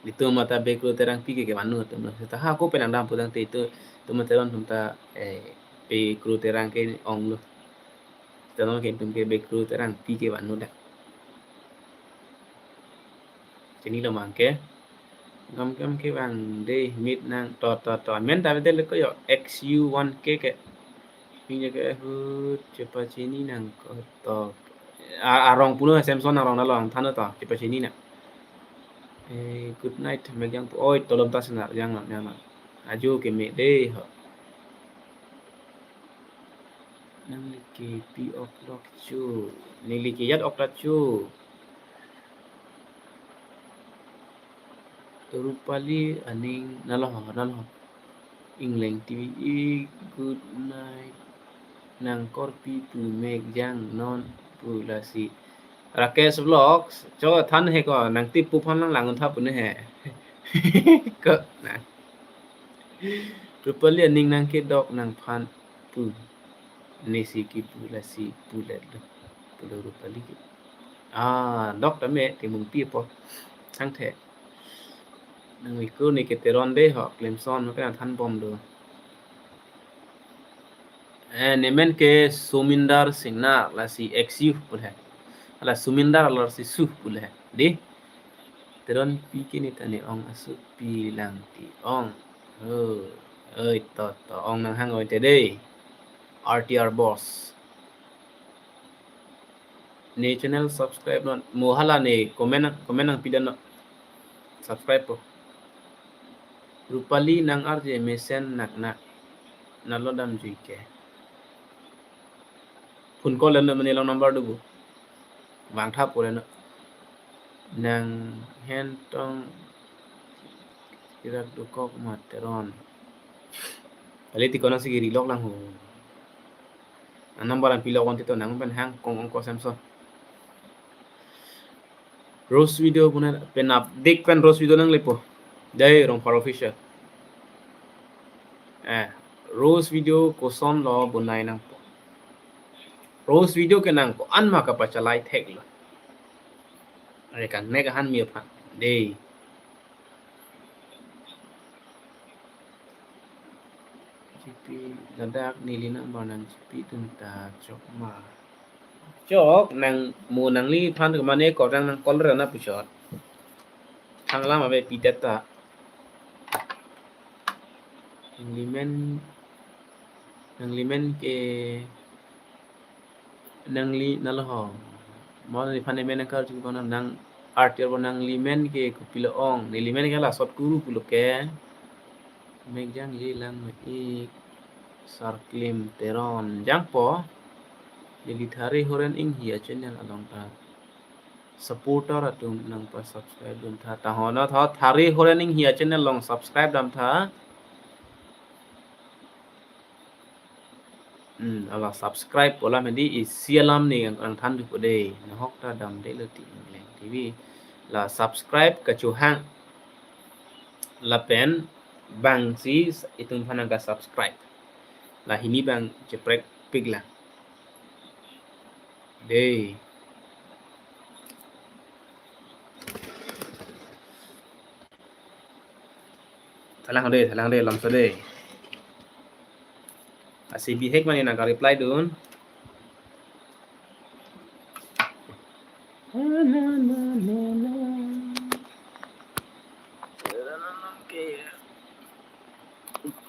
Itum mata Bekro Terangpi ke kevangno atum lo. Seta ha ako penang dam putangte itum, itum Teron atum ta, eh, Bekro Terang ke ong lo. Seta non ke itum ke Bekro Terangpi kevangno dak. Chinilo ma ke. Gam gam ke bang dei mit nang to to to. Men ta betel ko yo X U one K ke. Ping ke ahut chepachini nangkok to. A, arong puno Samson arong na long than to chepachini na. Eh, good night, megang pu. Oi, tolom ta senar, jang na, jang na. Ajo ke me dei ho. Nangli ke pi ok lok chu. Neli ke jat ok ta chu. Rupali aning nalo, nalo. Ingleng T V, good night. Nangkorpi pu mek jang non pu lasi. Rakesh Vlogs, cho than he ko, nangtip pu aphan lang lang untha pu ne he. Ko na. Rupali aning nangkedok nangphan pu. Nesi kipu lasi pulet lo. Pulo Rupali ke. Ah, dok tame Timungpi apo. Sangthe. Nang miku ni ke Teron dei ho, klemson, maka than bom do. Eh, nemen ke Sumindar Singnar, lasi X U pu le. Ala Sumindar ala si su pu le. Dei. Teronpi ke ne ta ne ong asu pi lang ti ong. Oh, oi to to ong nanghang oi te dei. R T R boss. Ne channel subscribe non. Mo hala ne comment, comment nangpi dan non. Subscribe po. Rupali nang arje mesen nak nak. Nalo damjui ke. Phone call le non, mane long number do bu. Vangtha pu le non. Nang hen tong kirak dukok ma Teron. Kali ti kona si kiri lok lang ho. Ang number ang pilok on tito nang pen hang kong ong ko Samson. Rose video punan penap dik pen Rose video nang lepo. Dei Rongphar Official. Eh, Rose video koson lo bonai nangpo. Rose video ke nang ko-an ma kapachalai thek lo. Are kang nek ahan mi aphan. Dei. Chipi ladak neli nang barnang chipi tum ta chok ma. Chok nang mo nangli phan ke mane ko rang nang call rana puchot. Thang lam ave pi det ta. Nangli men, nangli men ke nangli nalo ho. Mo neli phan ne men nang kar jing kono nang article bo nangli men ke kopilo ong. Neli men ke la sot kuru pulo ke. Mek jangje lang me ik Sarklim Teron. Jangpo. Neli Thari Horen Inghi a channel along ta. Supporter atum nang pa subscribe dun tha. Tahono tho Thari Horen Inghi a channel along subscribe dam tha. Hmm, ala subscribe pu alam hedi isi alam ne ang, ang than dupo dei. Nahok ta damde lo ti Ingleng T V. La subscribe kachohang. Lapen bang si itum phan nang ka subscribe. La hini bang cheprek pik la. Dei. Thalang dei, thalang dei, lamso dei. Asi bihek mani nang ka reply dun.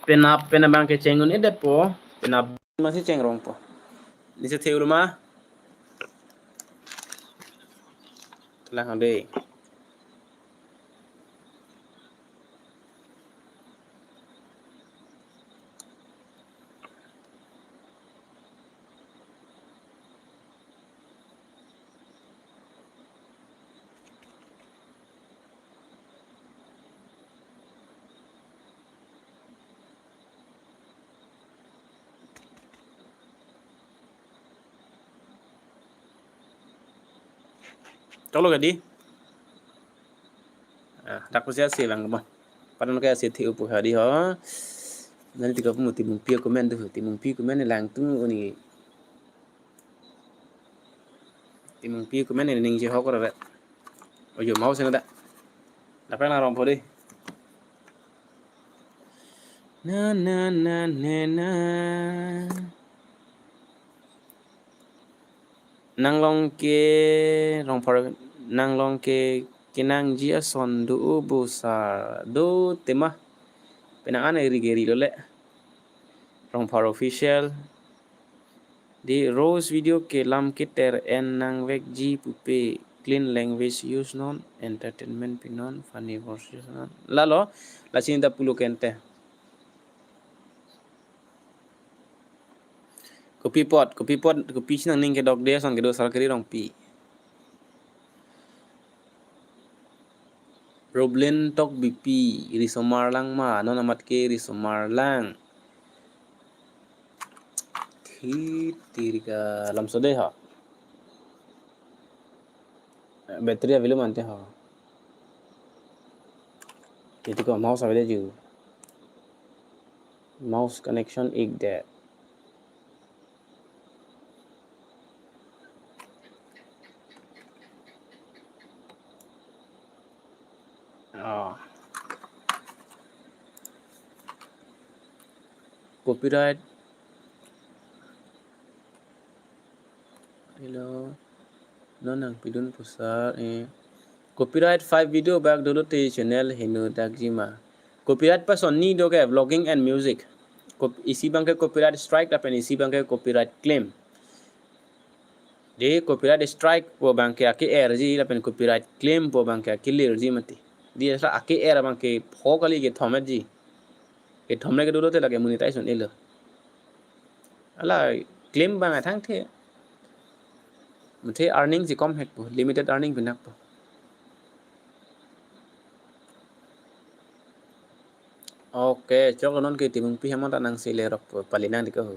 Penap, penap bang kecheng un-edet po. Penap masi chengrong po. Nisi the-olo ma. Thalang dei. Choklo kadi. Ah, dak pusi ase lang mo. Padan ke ase thi upu hadi ho. Nani tika pumu Timungpi comment tu, Timungpi comment lang tu ni. Timungpi comment ni ning je ho kora. Ojo mau sing da. Dapat lang rong pho di. Na na na na na. Nanglong ke Rongphar, nanglong ke kenangji ason do o bo sar, do tema. Penang an eri geri lo le. Rongphar official. Di Rose video ke lam keter en nangvekji pupe, clean language use non, entertainment pinon, funny verse use non. Lalo, lasi ta pulo kente. Kopi apot, kopi apot, kopi si nangning kedok de ason kedo Sarkari Rongpi. Roblin Tokbipi, risomar lang ma, non amat ke risomar lang. Thi tirika lamso de ha. Battery avelo mante ha. Iti ko mouse avelo ju. Mouse connection ik de. Ah. Copyright. Hello. Non nangpidun pusar, eh. Copyright five video bak dolo te channel heno dakji ma. Copyright pason ni do ke vlogging and music. Kop-, isi abang ke copyright strike lapen isi abang ke copyright claim. De copyright strike pu abang ke ake-er ji lapen copyright claim pu abang ke akelir ji mati. Di asla ake-er abang ke pho kali kethom-et ji. Kethom le ke dolo te lake monetize un-elo. Ala claim abang athang the. Muthe earning si kom hek po, limited earning pinak po. Okay, choklo non ke Timungpi hemon ta nangsi lerok po, pali nang di ko ho.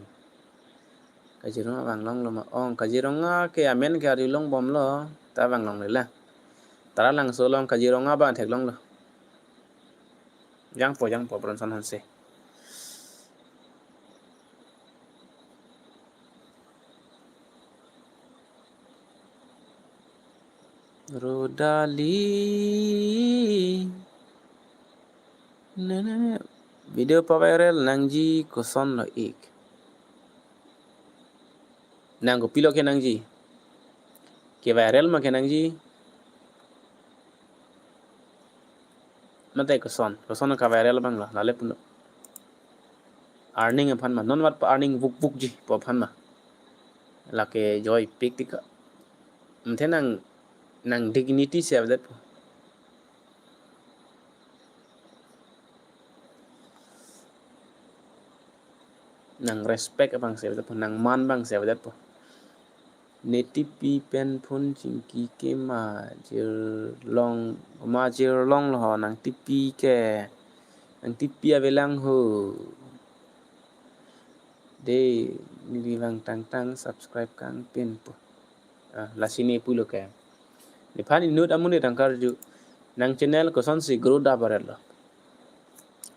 Kaziranga vanglonglo ma ong, Kaziranga ke amen ke ari long bomlo, ta vanglongle la. Taralangso along Kaziranga abang theklonglo. Jangpo, jangpo, Bronson Hanse. Rodali. Na, na, na. Video pa-viral nangji kosonlo ik. Nang kopilo kenangji. Ke-viral ma kenangji. Mate koson, koson ka-viral abang lo, lale puno. Earning aphan ma, non mat pa earning vuk vuk ji, po aphan ma. Lake joy pik tika. Mthe nang, nang dignity si avedet po. Nang respect abang si avedet po, nang man abang si avedet po. Ne tipi pen phone chingki ke ma jirlong, ma jirlonglo ho nang tipi ke. Nang tipi avelang ho. De, neli vang tangtang subscribe kangpin po. Ah, lasi ne pulo ke. Nephan inut amonit nangkarju. Nang channel kosonsi grow da barelo.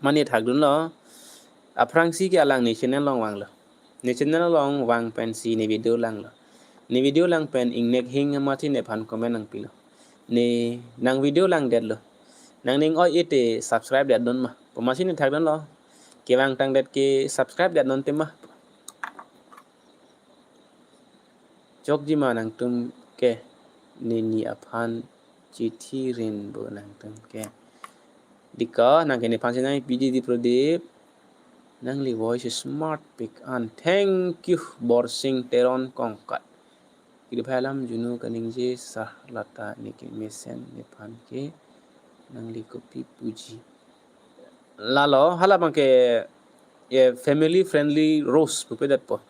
Mane thakdunlo. Aphrangsi ke alang ne channel along vanglo. Ne channel along vang pensi ne video langlo. Ne video lang pen ingnek hing mati nephan comment nangpilo. Ne nang video langdetlo. Nangning oi-e te subscribe detdun ma. Pu masi ne thakdunlo. Kevang tangdet ke subscribe detdun tema. Chokji ma nangtum ke, neli aphan chithi rin bo nangtum ke. Dika nang ke nephan si nangpiji di Prodip. Nangli voice smart pik an. Thank you, Borsing Teron Kongkat. Kidi phalam junu kaningje sah lata niki mesen nephan ke nangli kopi puji. Lalo, hala abang ke, ye family friendly roast pupedet po.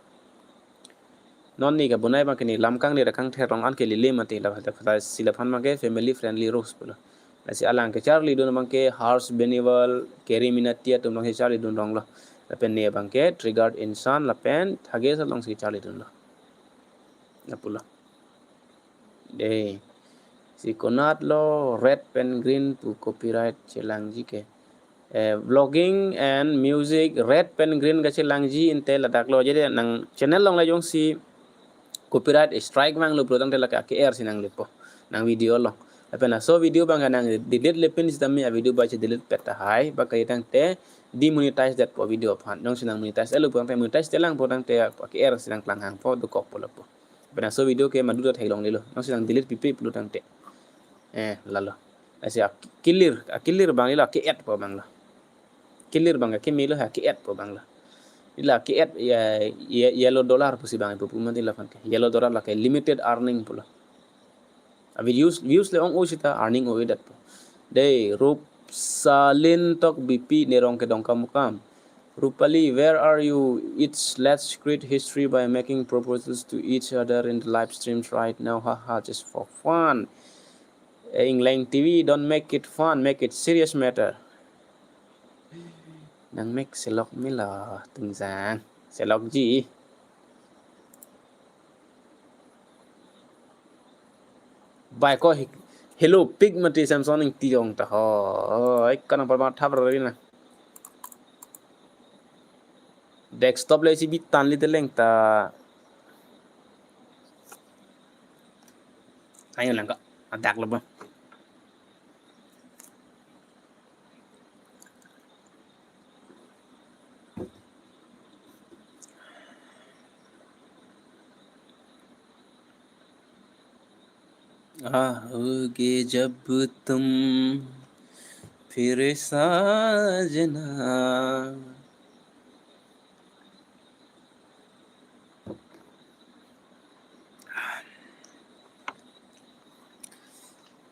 Non ne kabonai abang ke ne lamkang ne rakang therong an ke lele mati la, la, la, si laphan abang ke family friendly roast pulo. Lasi alang kecharlidun abang ke Harsh Beniwal, Keri Minati atum alongsi charlidun ronglo. Lapen ne abang ke Triggered Insan lapen Thages alongsi charlidunlo. Lapulo. Dei. Si konat lo red pen green pu copyright chelangji ke. Eh, vlogging and music red pen green kachelangji ante ladak lo. Jadi nang channel along la jongsi copyright strike vanglo pulo tangte lake ake-er si nanglepo. Nang video along. Lapen laso video abang nang delete le pen sitame a video ba che delete pet tahai. Ba kali tangte demonetize detpo video aphan. Jongsi nang monetize-etlo pulo tangte monetize-et lang pulo tangte ake-er si nangklanghangpo dokokpo lapu. Lapen laso video ke madu ta theklonglelo. Jongsi nang delete pipe pulo tangte. Eh, lalo. Lasi a clear, a clear abang lelo ake-etpo abang lo. Clear abang ke melo ha ake-etpo abang lo. Ila ake-et ya, ya, yellow dollar pusi abang ipu puman ila aphan ke. Yellow dollar lake limited earning pulo. A views, views le ong-o sita earning o-e detpo. Dei, Rupsalin Tokbipi, Nerong Kedongkamukam. Rupali, where are you? It's let's create history by making proposals to each other in the live streams right now. Haha, just for fun. Eh, Ingleng T V, don't make it fun, make it serious matter. Nang make selok melo, Tungjang. Selokji. Bai ko hi-, hello, pik mati Samson Ingti jong ta ho. Oi, kanang parma thap rari na. Desktop le si bitan li teleng ta. Ayo lang ka. Adak lo ba. आओगे जब तुम फिर साजना।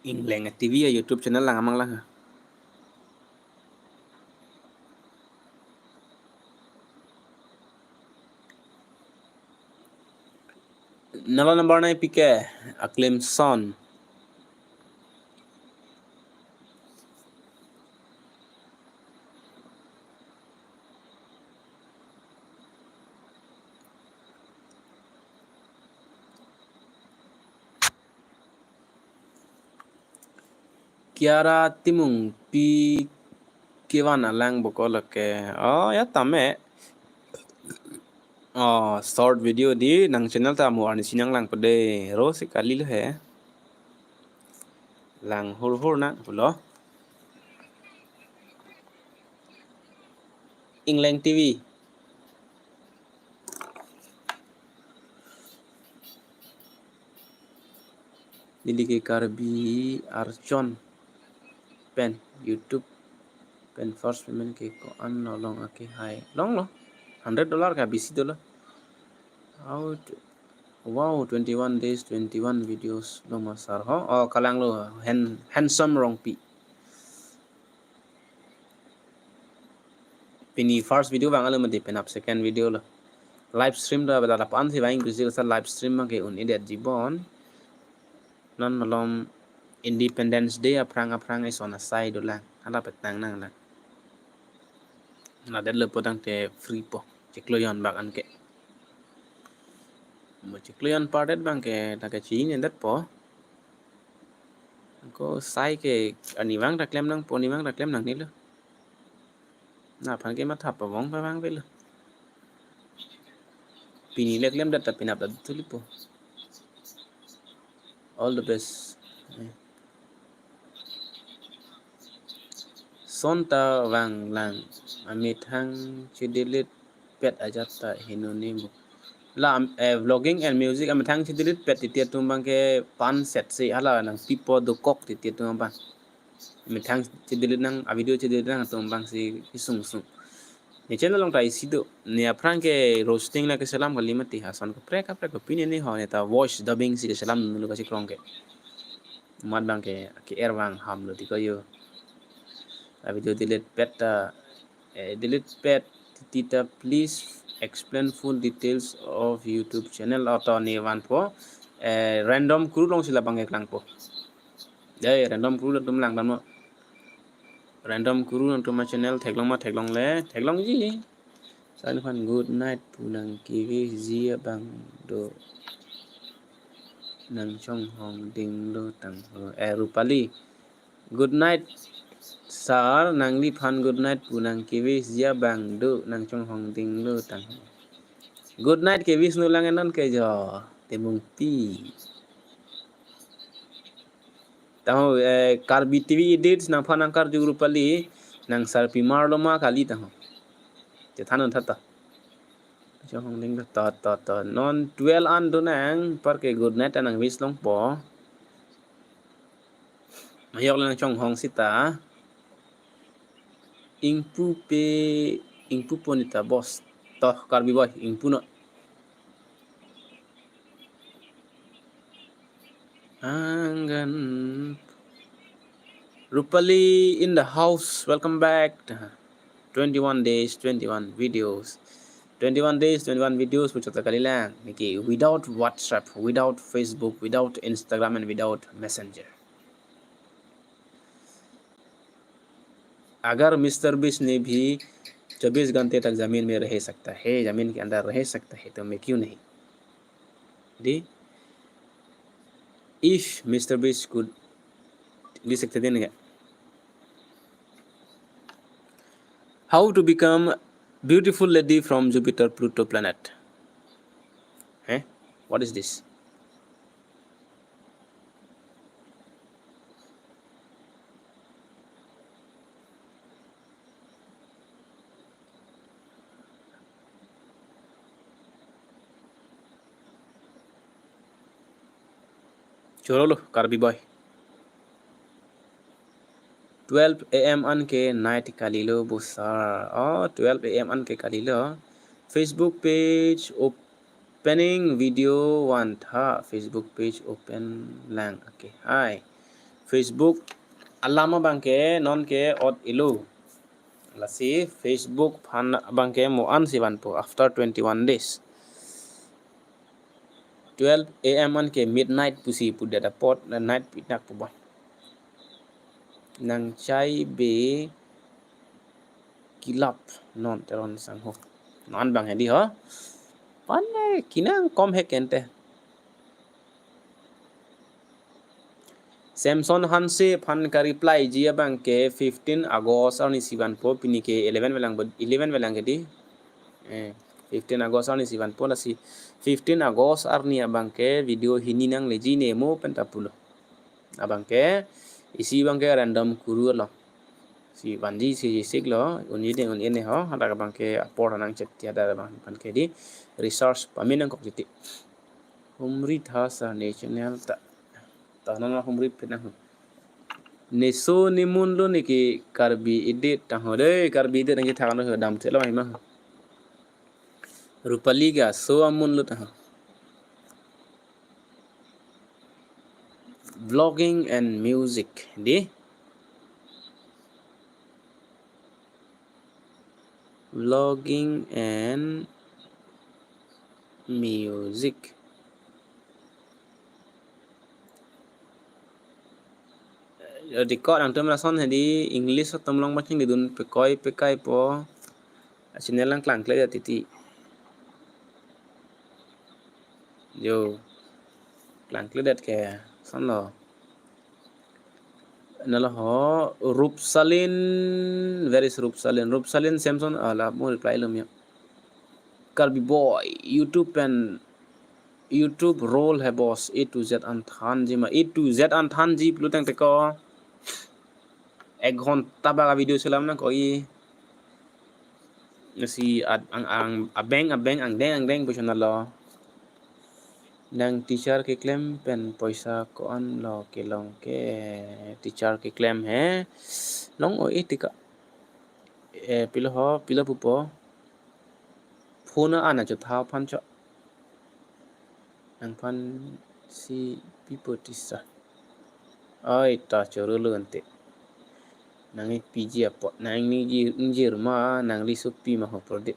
Ingleng T V a YouTube channel lang amang lang. Nala number nai pike, Aklim Son. Kiara Timung pi kevan alang bokol ke. Oh, ya tame. Oh, short video di nang channel ta mo arni sinang lang pede. Ro si kali lo he. Lang hur hur nang pulo. Ingleng T V. Neli ke Karbi Archon pen YouTube pen first payment ke ko-an lo long ake hai. Longlo. Hundred dollar ka bisi dollar. Out. Wow, twenty-one days, twenty-one videos lo masar ho. Oh, kalang lo hand-, handsome Rongpi. Pini first video vang alo mati penap second video lo. Live stream do abela lapan si vang kusi sa live stream ma ke un-edetji bon. Non malom Independence Day aphrang aphrang ison asai dolang. Hala petang nanglang. Nadetlo po tangte free po. Chiklo jon bak anke. Mo chiklo jon pardet abang ke ta ke chini detpo. Ko sai ke ani vang ta klem nangpo, ni vang ta klem nangnelo. Naphan ke matha pavong pavang avelo. Pini le klemdet ta penap ta thulipo. All the best. Son ta vanglang, amethang chedelete pet ajat ta heno ne bu. La, am-, eh, vlogging and music amethang chedelete pet titi atum abang ke pan set si hala nangpipo dokok titi atum abang. Amethang chedelete nang, a video chedelete nang atum abang si kesung sung. Ne channel along ta isi do. Ne aphrang ke roasting la keselam kali mati ha. Son kaprek kaprek ke pine ne ho ne ta voice dubbing si keselam dulu kachikrong ke. Mat abang ke, ke-er vang ham lo ti ko yo. A video delete pet ta, eh, delete pet titi ta please explain full details of YouTube channel auto ne vanpo. Eh, random crew along si labang ke klangpo. Dei, random crew atum langdamlo. Random crew atum achannel theklong ma theklongle, theklongji. Sa nuphan good night pu nangkeviji abang do. Nangchonghong dinglo tangho. Eh, Rupali. Good night, sir. Nangliphan good night pu nang ke-wish ji abang do, nangchonghong dinglo tangho. Good night ke-wish nu lang non ke jo. Temungpi. Tangho, eh, Karbi T V Edits nangphan nangkarju Rupali, nang sarpi marlo ma kali tangho. Chethan un tha ta. Chonghong dinglo to, to, to. Non twelve an do nang, anparke good night ta nang-wish longpo. Ayok le nangchonghong sita. Ingpu pe, ingpupo nita boss. To, Karbi boy, ingpu non. Anggan. Rupali in the house. Welcome back. Twenty-one days, twenty-one videos. Twenty-one days, twenty-one videos pu chot ta kalilang. Niki without WhatsApp, without Facebook, without Instagram and without Messenger. अगर mister beast ने भी चौबीस घंटे तक जमीन में रह सकता है, जमीन के अंदर रह सकता है, तो मैं क्यों नहीं? Di, if Mister Beast could, di sekte din ga. How to become beautiful lady from Jupiter, Pluto planet? Eh? What is this? Chorolo, Karbi boy. Twelve A M an ke night kalilo bo sir. Oh, twelve A M an ke kalilo. Facebook page opening video one tha. Facebook page open lang. Okay. Hi. Facebook alam abang ke non ke ot ilo. Lasi Facebook aphan abang ke mo-an si vanpo after twenty-one days. Twelve A M an ke midnight pusi pudet apot, na night pinak pu ba. Nang chai be kilap non Teron sangho. Non abang hedi ho. Pan eh, kinang kom he kente. Samson Hanse aphan ka-reply ji abang ke fifteen August arni si vanpo, pini ke eleven velang bo-, eleven velang ke di. Eh, fifteen August arni si vanpo, lasi fifteen August arni abang ke video hini nangleji ne mo penta pulo. Abang ke isi abang ke random kuru lo. Si vanji si jisik lo, unji de un-e ne ho, hadak abang ke apor nang chet ya, hadak abang aphan ke di research pame nangkok titi. Humri tha sir ne channel ta. Ta non humri pina ho. Neso nemun lo niki Karbi Edit tangho de, Karbi Edit nangji thak no ho, dam thelo ma ho. Rupali ga so amun lo tangho. Vlogging and music di. Vlogging and music. Record angtum lason hedi English atum long baching didun pekoi pekai po. Channel lang klangkle ya titi. Jo. Klangkledet ke son lo. Nalo ho Rupsalin, where is Rupsalin? Rupsalin Samson, ala mo reply lo mia. Karbi boy, YouTube and YouTube role hai boss, A to Z an thanji ma, A to Z an thanji pulo tangte ko. Ek ghonta bak video selam nangkok i. Si ad-, ang, ang, abeng, abeng, angdeng, angdeng pu channel lo. Nang teacher keklem pen poisa ko-an lo kelong ke, teacher keklem he. Long o-e tika. Eh, pilo ho, pilo pupo. Phone an ajo tha aphan cho. Nangphan si pipo tisa. Oi, ta choro lo ante. Nang ipiji apot, nang ni ji, njir ma, nangli sopi ma ho Prodip.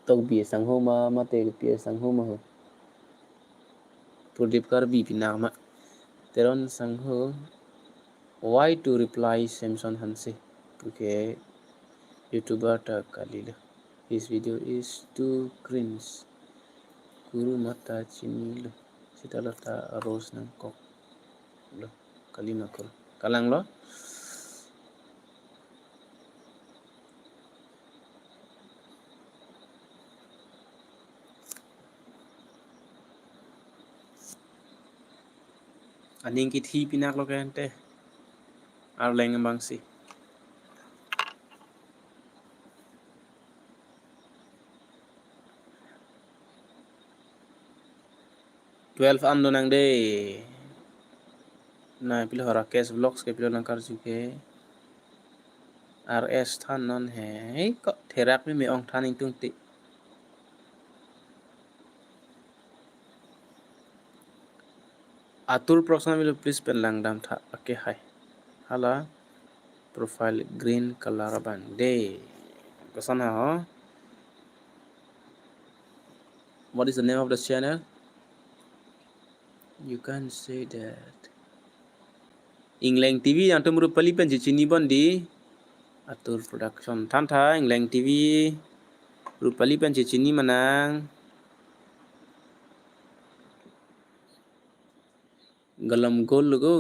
Tokbi sangho ma, mate pi sangho ma ho. Prodip Karbi pinak ma. Teron sangho. Why to reply Samson Hanse? Puke YouTuber ta kalilo. His video is too cringe. Kuru mata chinilo. Talata Rose nangkok. Lo, kali nakul. Kalang lo. Aning kithi pinak lo kente. Arleng bangsi. Twelve an do nang de. Na pilo Rakesh Vlogs ke pilo nang karju ke. R S than non he. Hei, ko therak mi me ong than ingtung ti. Atur Proksan milo, please pen langdam tha. Okay, hai. Hala profile green color abang de. Koson ha ho? What is the name of the channel? You can say that. Ingleng T V nangtum Rupali pen chechini bon di. Atur Production. Than tha Ingleng T V. Rupali pen chechini manang. Galam gol logo.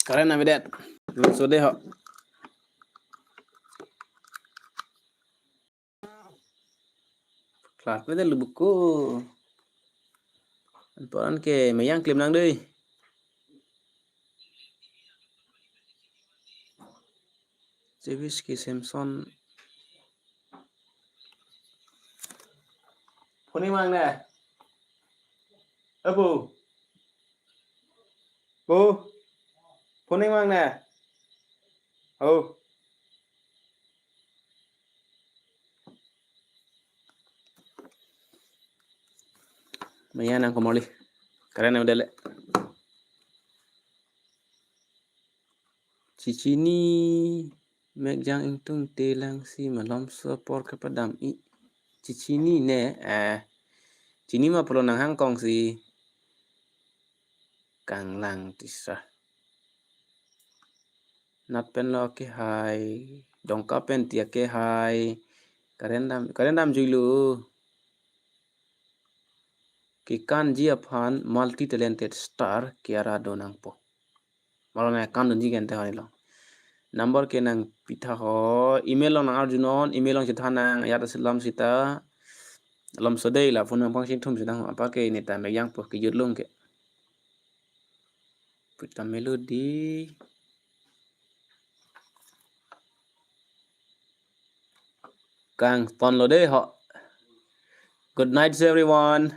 Current avedet. So de ho. Class me de lubuko. Anporan ke meyang klem nang dei. Jewish ke Samson. Phone mang ne. Abu. Bu. Phone mang ne. Oh. Maya nang komoli. Current avedet le. Chechini mek jang ingtung te lang si malom so apor kepadam i. Chechini ne, eh. Chini ma pulo nang hangkong si. Kanglang tisa. Nat pen lo ke hai. Dongka pen tia ke hai. Current dam, current dam juilu. Kekanji aphan multi talented star Kiara do nangpo. Malom kan dunji kente hoi lo. Number ke nang pitha ho, email along nang arjunon, email along chethan nang, ayat asilam sita. Alom sodei la phone nang pang sing thum sitang ho, apar ke neta mek jang po kejut lung ke. Pita melody. Kangton lo de ho. Good night, everyone.